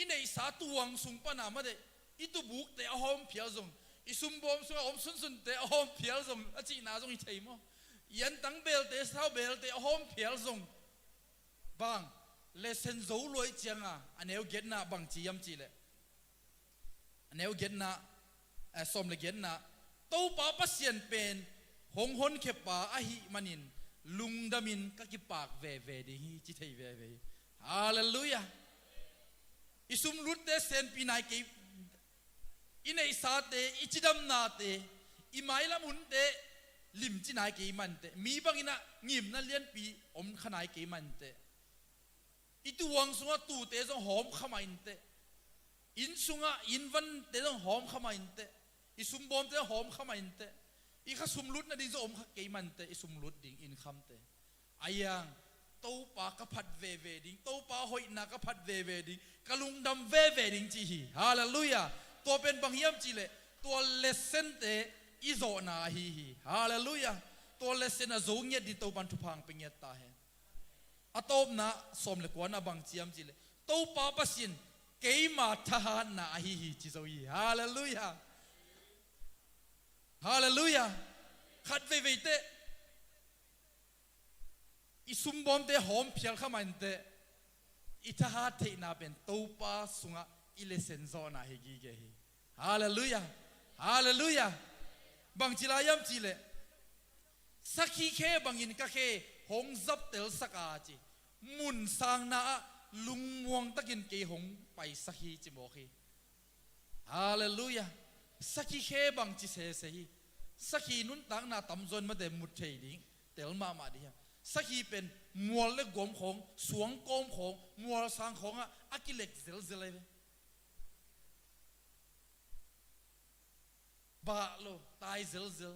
I neihsa tuang sung pana mate, i tubukte a hawm phial zong, i sumbawm sungah om sunsunte a hawm phial zong, a cihna zong hi thei maw? I antang belte, sathau belte a hawm phial zong. Bang, lesson zo luai cianga, a neu giatna bang ci hiam cih leh, a neu giatna, eh, sawm le giatna, Topa Pasian pen hong honkhia pa ahih manin lungdamin ka kipak veve ding hi, ci thei veve hi. Halleluiah. I sumlutte senpi nai kei, i neihsate, i cidamnate, i mailam hunte limci nai kei mah inteh. Mi bangin ah ngimna lianpi om kha nai kei mah inteh. I tuang sungah tuute zong hawm kha mah inteh. Inn sungah innvante zong hawm kha mah inteh. I sumbawmte zong hawm kha mah inteh. I khasum lut nading zong om kha kei mah inteh. I sum lut ding, innkhamte. Ahi hang, Topa ka phat veve ding, Topa hoihna ka phat veve ding, ka lungdam veve ding ci hi. Halleluiah. Tua pen bang hiam cih leh, tua lessonte i zawhna ahi hi. Halleluiah. Tua lesson a zo ngiat ding Topan thupha hong pia ngiat ta hen. A tawpna sawm le kuana bang ci hiam cih leh, Topa Pasian keima thahatna ahi hi, ci zo hi. Halleluiah. Halleluiah. Khat veivei teh i sumbawmte hawm phial kha mah inteh, i thahat theihna pen Topa sungah i lesson zawhna hi gige hi. Halleluiah. Halleluiah. Bangci lai hiam cih leh, sakhi khe bangin ka khe hong zaptelsak a ci. Mun sangna ah lungmuang takin kei hong paisak hi, ci mawk hi. Halleluiah. Sakhi khe bang ci sese hi. Sakhi nuntakna tamzaw in mate mut thei ding, tel mahmah ding hi. Sakhi pen mual le guam khawng, suang kawm khawng, mual sang khawngah a kilek zelzel ahi ve. Bah lo, tai zelzel.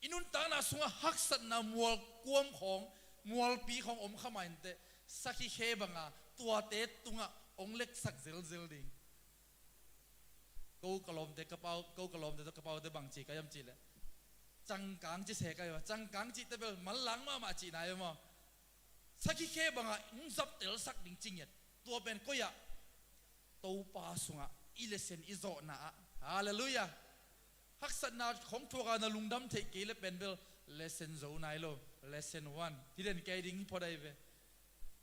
I nuntakna sungah haksatna mual kuam khawng, mualpi khawng om kha mah inteh, sakhi khe banga tuate tungah hong leksak zelzel ding. Ko ka lawmte, ka pau, ko ka lawmte tawh ka paute bang ci ka hiam cih leh, cangkang ci se ka hi a, cangkang cihte bel manlang mahmah cihna hi maw? Sakhi khe bangah hong zaptelsak ding ci ngiat. Tua pen koi ah? Topa sungah i lesson i zawhna ah. Halleluiah. Haksatna hong thuak a na lungdam theih kei le pen bel lesson zo nai lo. Lesson one. Thiden kei ding hi phot ahi ve.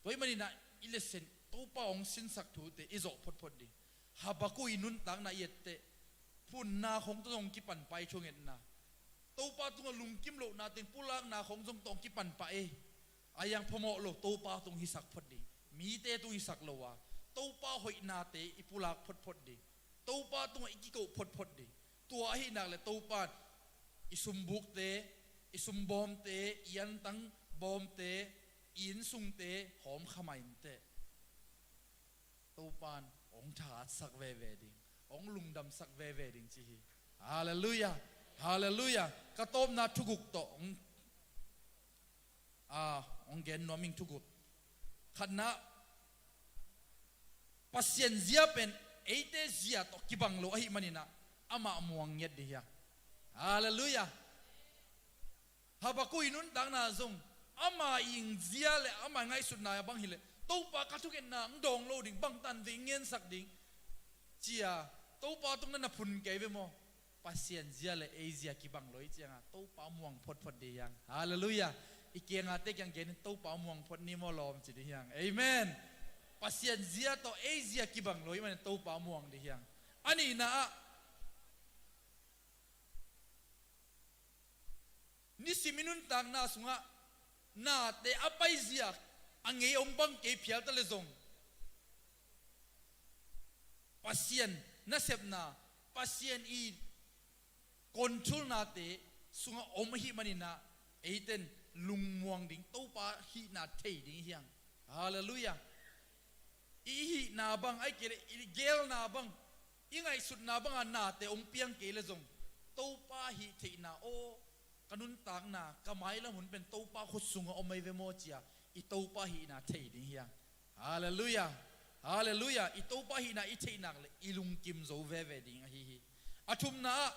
Tua ahih manin ah i lesson, Topa hong sinsak thute i zawh photphot ding. Habakkuk i nuntakna i et teh, phunna khawng tawh hong kipan pah, i thungetna. Topa tungah lungkim lohna teng pulakna khawng zong tawh hong kipan pah e. Ahi hang phamawh lo, Topa tung hisak phot ding. Mite tung hisak lo a, Topa hoihnate i pulak photphot ding. Topa tungah i kikoh photphot ding. Tua ahih nak leh Topa in i sumbukte, i sumbawmte, i antang bawmte, i innsungte hawm kha mah inteh. Topa in hong thahatsak veve ding, hong lungdamsak veve ding ci hi. Halleluiah. Halleluiah. Ka tawpna thuguk tawh hong, a, hong gen nuam ing, thuguk. Khatna, Pasian zia pen eite zia tawh kibang lo ahih maninah amah muang ngiat ding hiang. Halleluiah. Habakkuk i nuntakna zong ama ii zia le ama ngaihsutna bang hileh Topa ka thungetna hong dawng lo ding, bangtan vei ngensak ding cia Topa tung na na phun kei ve maw? Pasian zia le ei zia kibang lo i cianga Topa muang photphot ding hiang. Halleluiah. I kiangate kiang genin Topa muang phot ni maw lawm ci ding hiang. Amen. Pasian zia tawh ei zia kibang lo i manin Topa muang ding hiang. A nihna ah nisim i nuntakna sungah nate a paizia a ngei hong bang kei phial ta le zong Pasian nasepna, Pasian i controlnate sungah om ahih maninah eiten lungmuang ding, Topa hihna thei ding hiang. Halleluiah. I hihna bang, ai kei le i gelna bang, i ngaihsutna banga nate hong piang kei le zong Topa hih theihna aw, ka nuntakna ka mailam hun pen Topa khut sungah om ahi ve maw cia i Topa hihna thei ding hiang. Halleluiah. Halleluiah. I Topa hihna i theihnak le i lungkim zo veve ding ahi hi. A thumna ah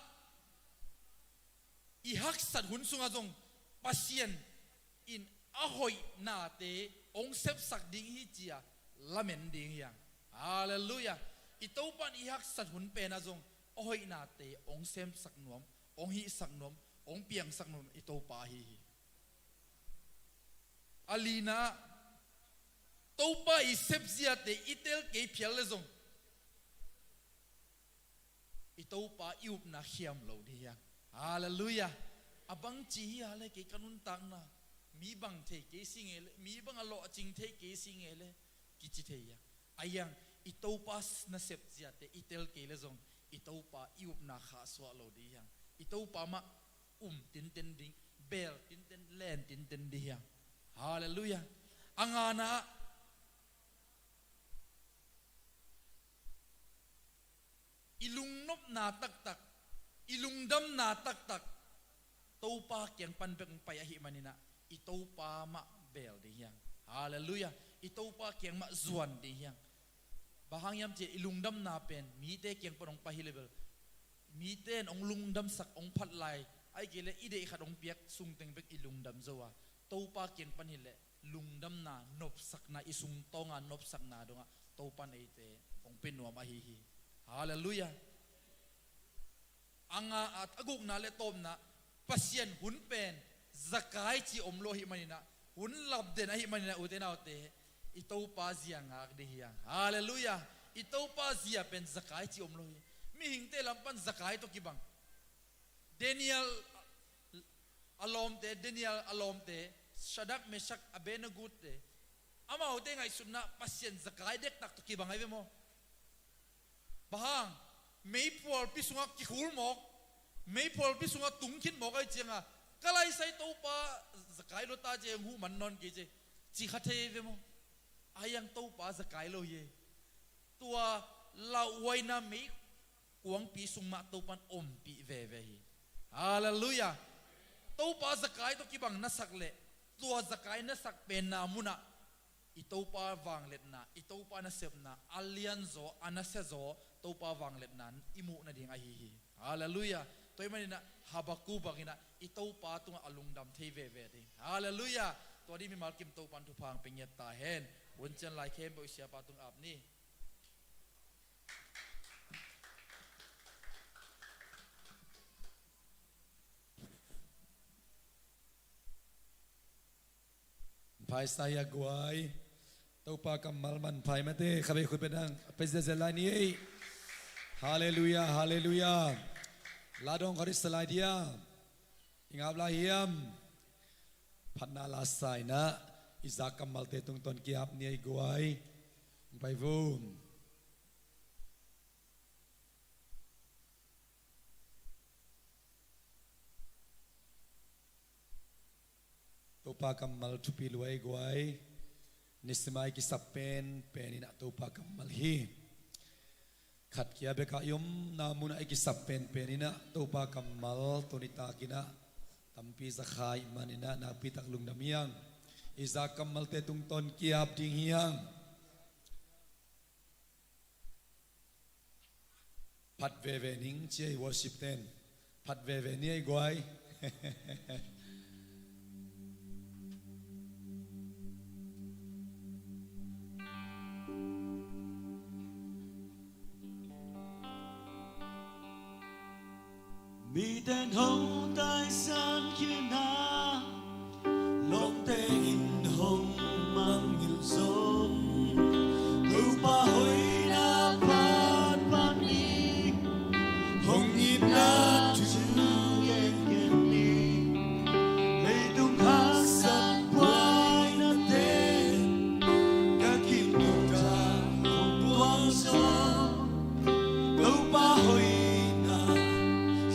i haksat hun sungah zong Pasian in a hoihnate hong sepsak ding hi cia lamen ding hiang. Halleluiah. I Topa in i haksat hun penah zong a hoihnate hong semsak nuam, hong hihsak nuam, hong piangsak nuam i Topa ahi hi. A lina ah Topa i sepziate i tel kei phial le zong i Topa i upna khiam lo ding hiang. Halleluiah. A bang ci hi a le kei ka nuntakna mi bang thei kei si ngei le, mi bang a lawhcing thei kei si ngei le kici thei hiang. A hiang i Topa nasep ziate i tel kei le zong i Topa i upna khahsuah lo ding hiang. I Topa mah um tinten ding, bel tinten, len tinten ding hiang. Halleluiah. A ngana ah i lungnopna taktak, i lungdamna taktak Topa kiang pan bek hong pai ahih maninah i Topa mah bel ding hiang. Halleluiah. I Topa kiang mah zuan ding hiang. Bang hang hiam cih i lungdamna pen mite kiang pan hong pai hi le bel mite in hong lungdamsak hong phat lai, ai kei le i deih khat hong piak sungteng bek i lungdam zo a, Topa kiang pan hileh lungdamna, nopsakna, i sungtawnga nopsakna dongah Topa in eite hong pia nuam ahi hi. Halleluiah. A nga a, a gukna le tawpna Pasian hun pen zakai ci om lo ahih maninah, hun lapden ahih maninah ute naute, i Topa zia ngak ding hiang. Halleluiah. I Topa zia pen zakai ci om lo hi. Mihingte lam pan zakai tawh kibang. Daniel a lawmte, Daniel a lawmte, Shadrach, Meshach, Abednego-te, amaute ngaihsutna Pasian zakai dektak tawh kibang ahi ve maw? Bang hang, meiphualpi sungah kikhul mawk, meiphualpi sungah tungkhin mawk ahi cianga, ka laisai Topa zakai lo ta ci hong huh man nawn kei ci, ci kha thei ahi ve maw? A hiang Topa zakai lo hi. Tua lauhuaina mei kuangpi sung mah Topa in ompih veve hi. Halleluiah. Topa zakai tawh kibang nasak le tua zakai nasak penna munah i Topa vangliatna, i Topa nasepna a lianzaw, a nasiazaw Topa vangliatna i muh nading ahi hi. Halleluiah. Tua ahih maninah Habakkuk banginah i Topa tungah a lungdam thei veve ding. Halleluiah. Tua ding mimal kim Topa in thupha hong pia ngiat ta hen. Hun cian lai khempeuh i siapa tung ap ni. Phaisa hi a guai. Topa kammal manpha mate, khavei khut beng dang a pia ziahziah lai ni ei. Halleluiah, halleluiah. La dong khat i sa lai dia. I ngap lai hiam? Phatna la sa inah i zak kammalte tungtawn ki-ap ni ei guai. Hong pai vum. Topa kammal thupi lua ei guai. Nisima i kisap penpen inah Topa kammal hi. Khat kia bekah i omna munah i kisap penpen inah Topa kammal tuni takinah tampi zakhai maninah nakpitak lungdam hiang. I zak kammalte tungtawn ki-ap ding hiang. Phat veve ning ci ei, worship ten. Phat veve ni ei guai. Miten hong taisan khin a, lawmte in hong mangngilh zong, Topa hoihna phat phat ni, hong itna thu gen gen ni. Leitung haksat buainate, ka kim nungta hong tuang zong, Topa hoihna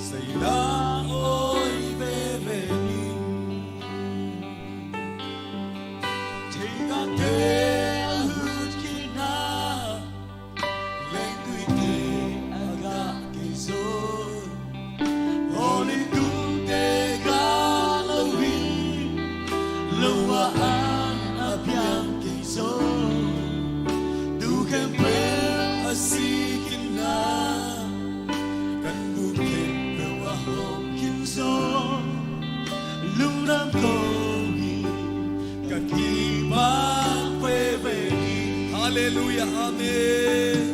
sailang awi veve ni. Theigate a lut khin a, leituite a gah kei zong, aw leitungte gah lo in, lo a an a piang kei zong, tu khempeuh a si khin a, kan bu khempeuh a hawm khin zong, lungdam ko hi, ka kipak veve hi. Halleluiah, amen.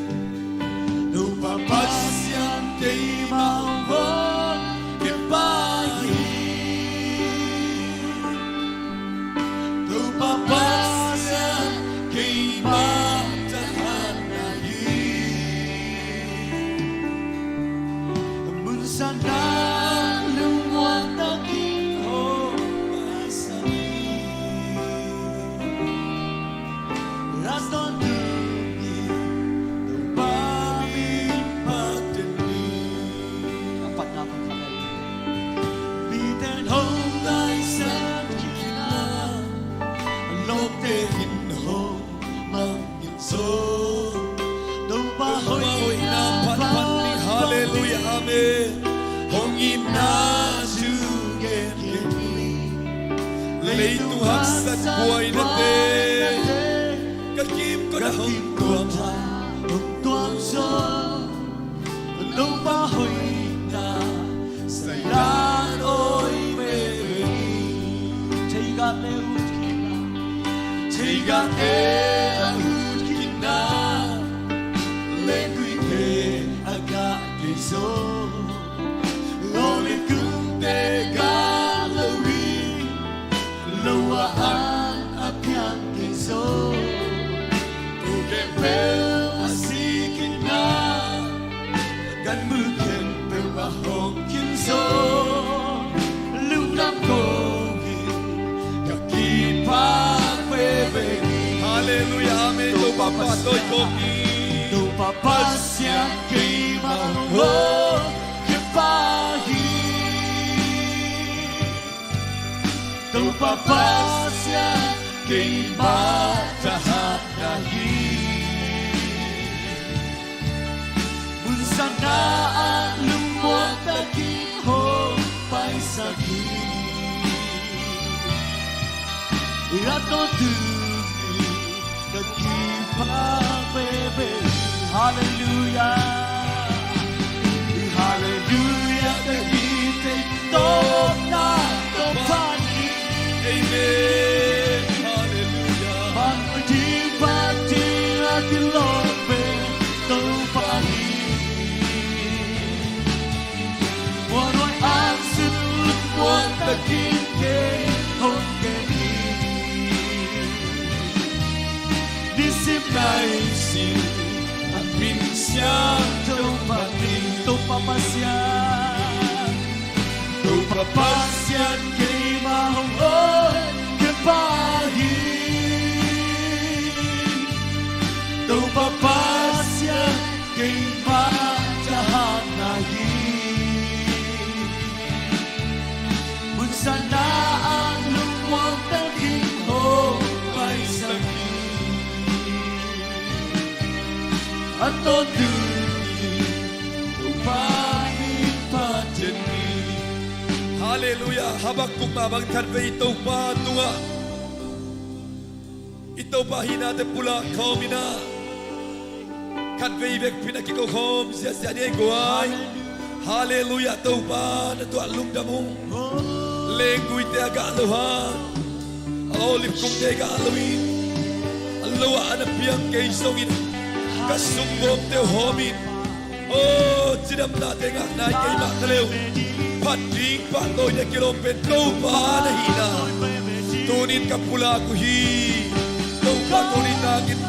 Topa Pasian keimah hong honkhia pa hi. Topa Pasian keimah thahatna hi. Mun sang ah lungmuang takin hong paisak hi. Ras tawntung hi, Topa min phat den hi. A patna hong khat lai. Miten hong taisan khin a, lawmte in hong mangngilh zong, Topa hoihna phat phat ni. Halleluiah, amen. Hong itna thu gen gen ni. Leitung haksat buainate, ka kim ko na hong tuam, hong tuam zong, Topa hoihna sailang awi veve hi. Theigate a lut khin a, theigate a lut khin a, leituite a gah kei zong, aw leitungte gah lo in, lo a an a piang kei zong, tu khempeuh a si khin a, kan bu khempeuh a hawm khin zong, lungdam ko hi, ka kipak veve hi. Halleluiah, amen. Topa pahtawi ko hi. Topa Pasian keimah hong honkhia pa hi. Topa Pasian keimah thahatna hi. Mun sang ah lungmuang takin hong paisak hi. Rat tawntung hi, ka kipak veve hi. Halleluiah. Halleluiah, ka it tawpna Topa hi. Amen. Halleluiah. Van ding van ding a kilawm pen Topa hi. Muanhuai an sung lungmuang takin kei hong gen hi. Nisim naisim a min siangtho mah ni. Topa Pasian, Topa Pasian keimah hong honkhia pa hi. Topa Pasian keimah thahatna hi. Mun sang ah lungmuang takin hong paisak hi. A tawntung hi, Topa min phat den hi. Halleluiah. Habakkuk mah bang khatvei i Topa tungah, i Topa hihnate pulak khawm in ah, Khatvei vekpi-in a kiko khawm ziahziah ni ei guai. Halleluiah, Topa na tuah lungdam ung. Lengguite a gah lo hang, a olive kungte gah lo in, a lo ah a na piang kei zongin ka sunggawmte uh hawmin, aw, cidamnate ngah nai keimah ka le uh. Phat ding pahtawite kilawm pen Topa na hihna tunin ka pulak uh hi. Topa tuni takin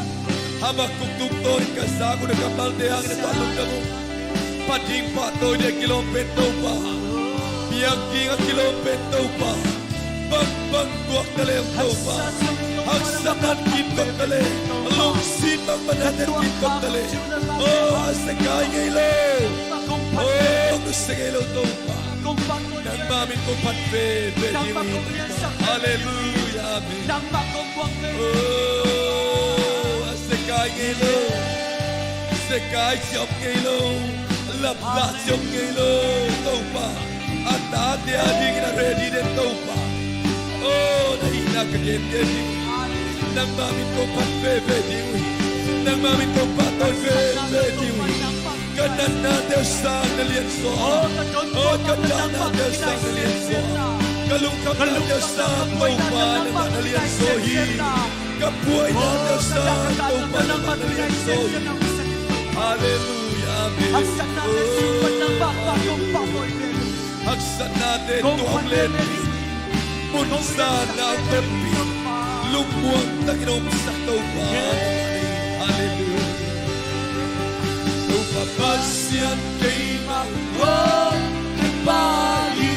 Habakkuk tungtawnin ka zak uh na kammalte hangin a tuah lungdam uh. Phat ding pahtawite kilawm pen Topa, biakinn a kilawm pen Topa, bangbang tuak ta leng Topa, haksatna kitkot ta leng, lungsim bangmah na ten kitkot ta leng, aw, a zekai ngei lo, aw, nusia ngei lo Topa. Nangmah min kong phat veve ding uh hi. Halleluiah, amen. Oh, a zekai ngei lo, zekai ci om ngei lo, laplah ci om ngei lo Topa. A tate a dingin a ready den Topa, oh, na hihna ka gen gen ding uh hi. Nangmah min kong phat veve ding uh hi. Nangmah min kong pahtawi veve ding uh hi. Ka natnate uh sang na lianzaw, oh, ka dahnate uh sang na lianzaw, ka lungkhamnate uh sang Topa nangmah na lianzaw hi. Ka buainate uh sang Topa nangmah na lianzaw hi. Halleluiah, amen. Haksatnate tuak lehpih, munzanna tonpih, lungmuang takin omsak Topa. Halleluiah. Topa Pasian keimah, oh, keimah hi.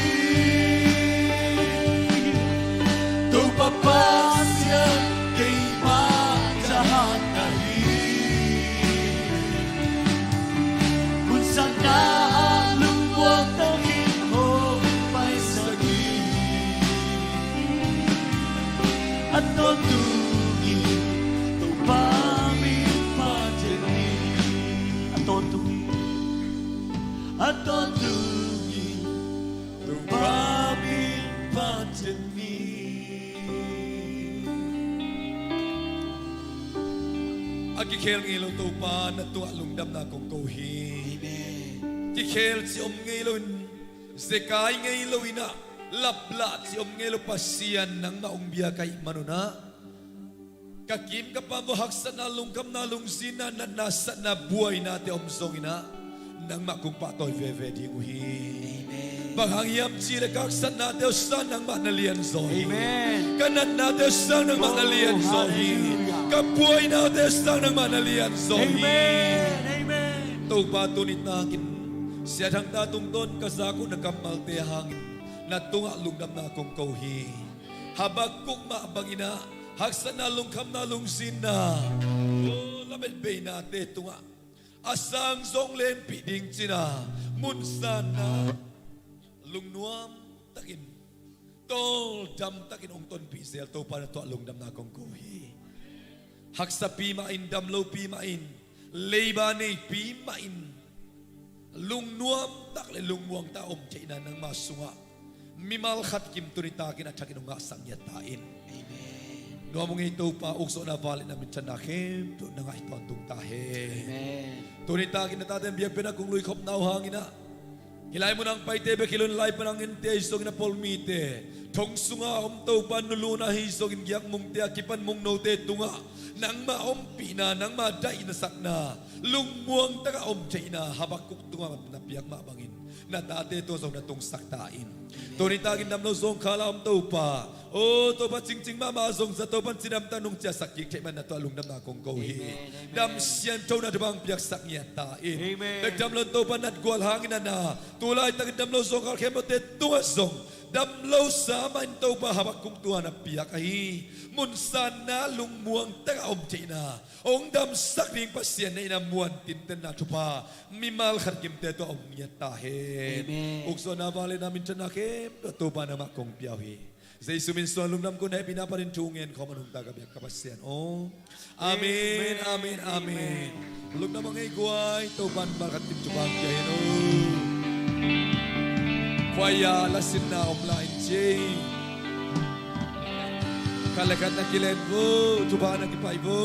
Topa Pasian keimah tahat na hi. Munzanna ah lungmuang takin hong paisak hi. A tawntung in Topa min phat ciat ni. A tawntung in, a tawntung in Topa min phat ciat ni. A kikhel ngei lo Topa na tungah lungdamna kong ko hi. Amen. Kikhel ci om ngei loin, zekai ngei loin ah, laplah ci om ngei lo Pasian nangmah hong biak ahih manun ah, ka kim ka pam uh haksatna, lungkhamna, lungzinna, natna, satna, buainate om zongin ah, nangmah kong pahtawi veve ding uh hi. Amen. Bang hang hiam cih leh ka haksatnate uh sang nangmah na lianzaw hi. Amen. Ka natnate uh sang nangmah na lianzaw hi. Oh, halleluiah. Ka buainate uh sang nangmah na lianzaw hi. Amen. Amen. Topa tuni takin Sia Thang ta tungtawn ka zak uh na kammalte hangin na tungah lungdamna kong ko hi. Habakkuk mah bangin ah, haksatna, lungkhamna, lungzinna, oh, lametbeinate tungah a sang zong lehpih ding cih na, munzanna, lungnuam takin, tawldam takin hong tonpih zel Topa na tungah lungdamna kong ko hi. Haksapi mah in, damlopi mah in, leiba neipi mah in, lungnuam tak le lungmuang tak a om theihna nangma sungah mimal khat kim tuni takin a thakin hong ngahsak ngiat ta in. Amen. Nuam hong ei Topa, ukzawhna, vangliatna, minthanna khempeuh nang ah hi tawntung ta hen. Amen. Tuni takin na tate biakpiakna kong luikhopna uh hangin ah, hih lai munah hong paite bek hi loin, lai pan hong ente ahi zongin, a pawlmite, thong sunga om Topa nuluna ahi zongin, giakmungte, a kipan mungnote tungah nangma ompihna, nangma daih nasakna, lungmuang tak a om theihna Habakkuk tungah na piak mah bangin na tate tungah zong na tungsak ta in. Tuni takin damlo zawngkhal a om Topa, aw Topa, cingcing mahmah zong za, Topa in cidam tak nong ciahsak kik theih man na tungah lungdamna kong ko hi. Amen, amen. Dam siangthona thupha hong piaksak ngiat ta in. Amen. Bek dam lo in Topa, natgual hangin a na, tu laitakin damlo zawngkhal khempeuhte tungah zong damlosa mah in Topa, Habakkuk tungah na piak ahi munsanna, lungmuang tak a om theihna hong damsak ding Pasian na hihna muan tintenna thupha mimal khat kimte tungah om ngiat ta hen. Amen. Ukzawhna, vangliatna, minthanna khempeuh Topa nangmah kong pia uh hi. Jesu min suang lungdam, kong hehpihna panin thu ngen khawm a nungta ka biak ka Pasian aw. Amen, amen, amen. Lungdam hang ei guai, Topa in mimal khat kim thupha hong pia hen aw. Khuaia lasinna om lai in ci ei. Khat le khat na kilen vo, thupha na kipai vo.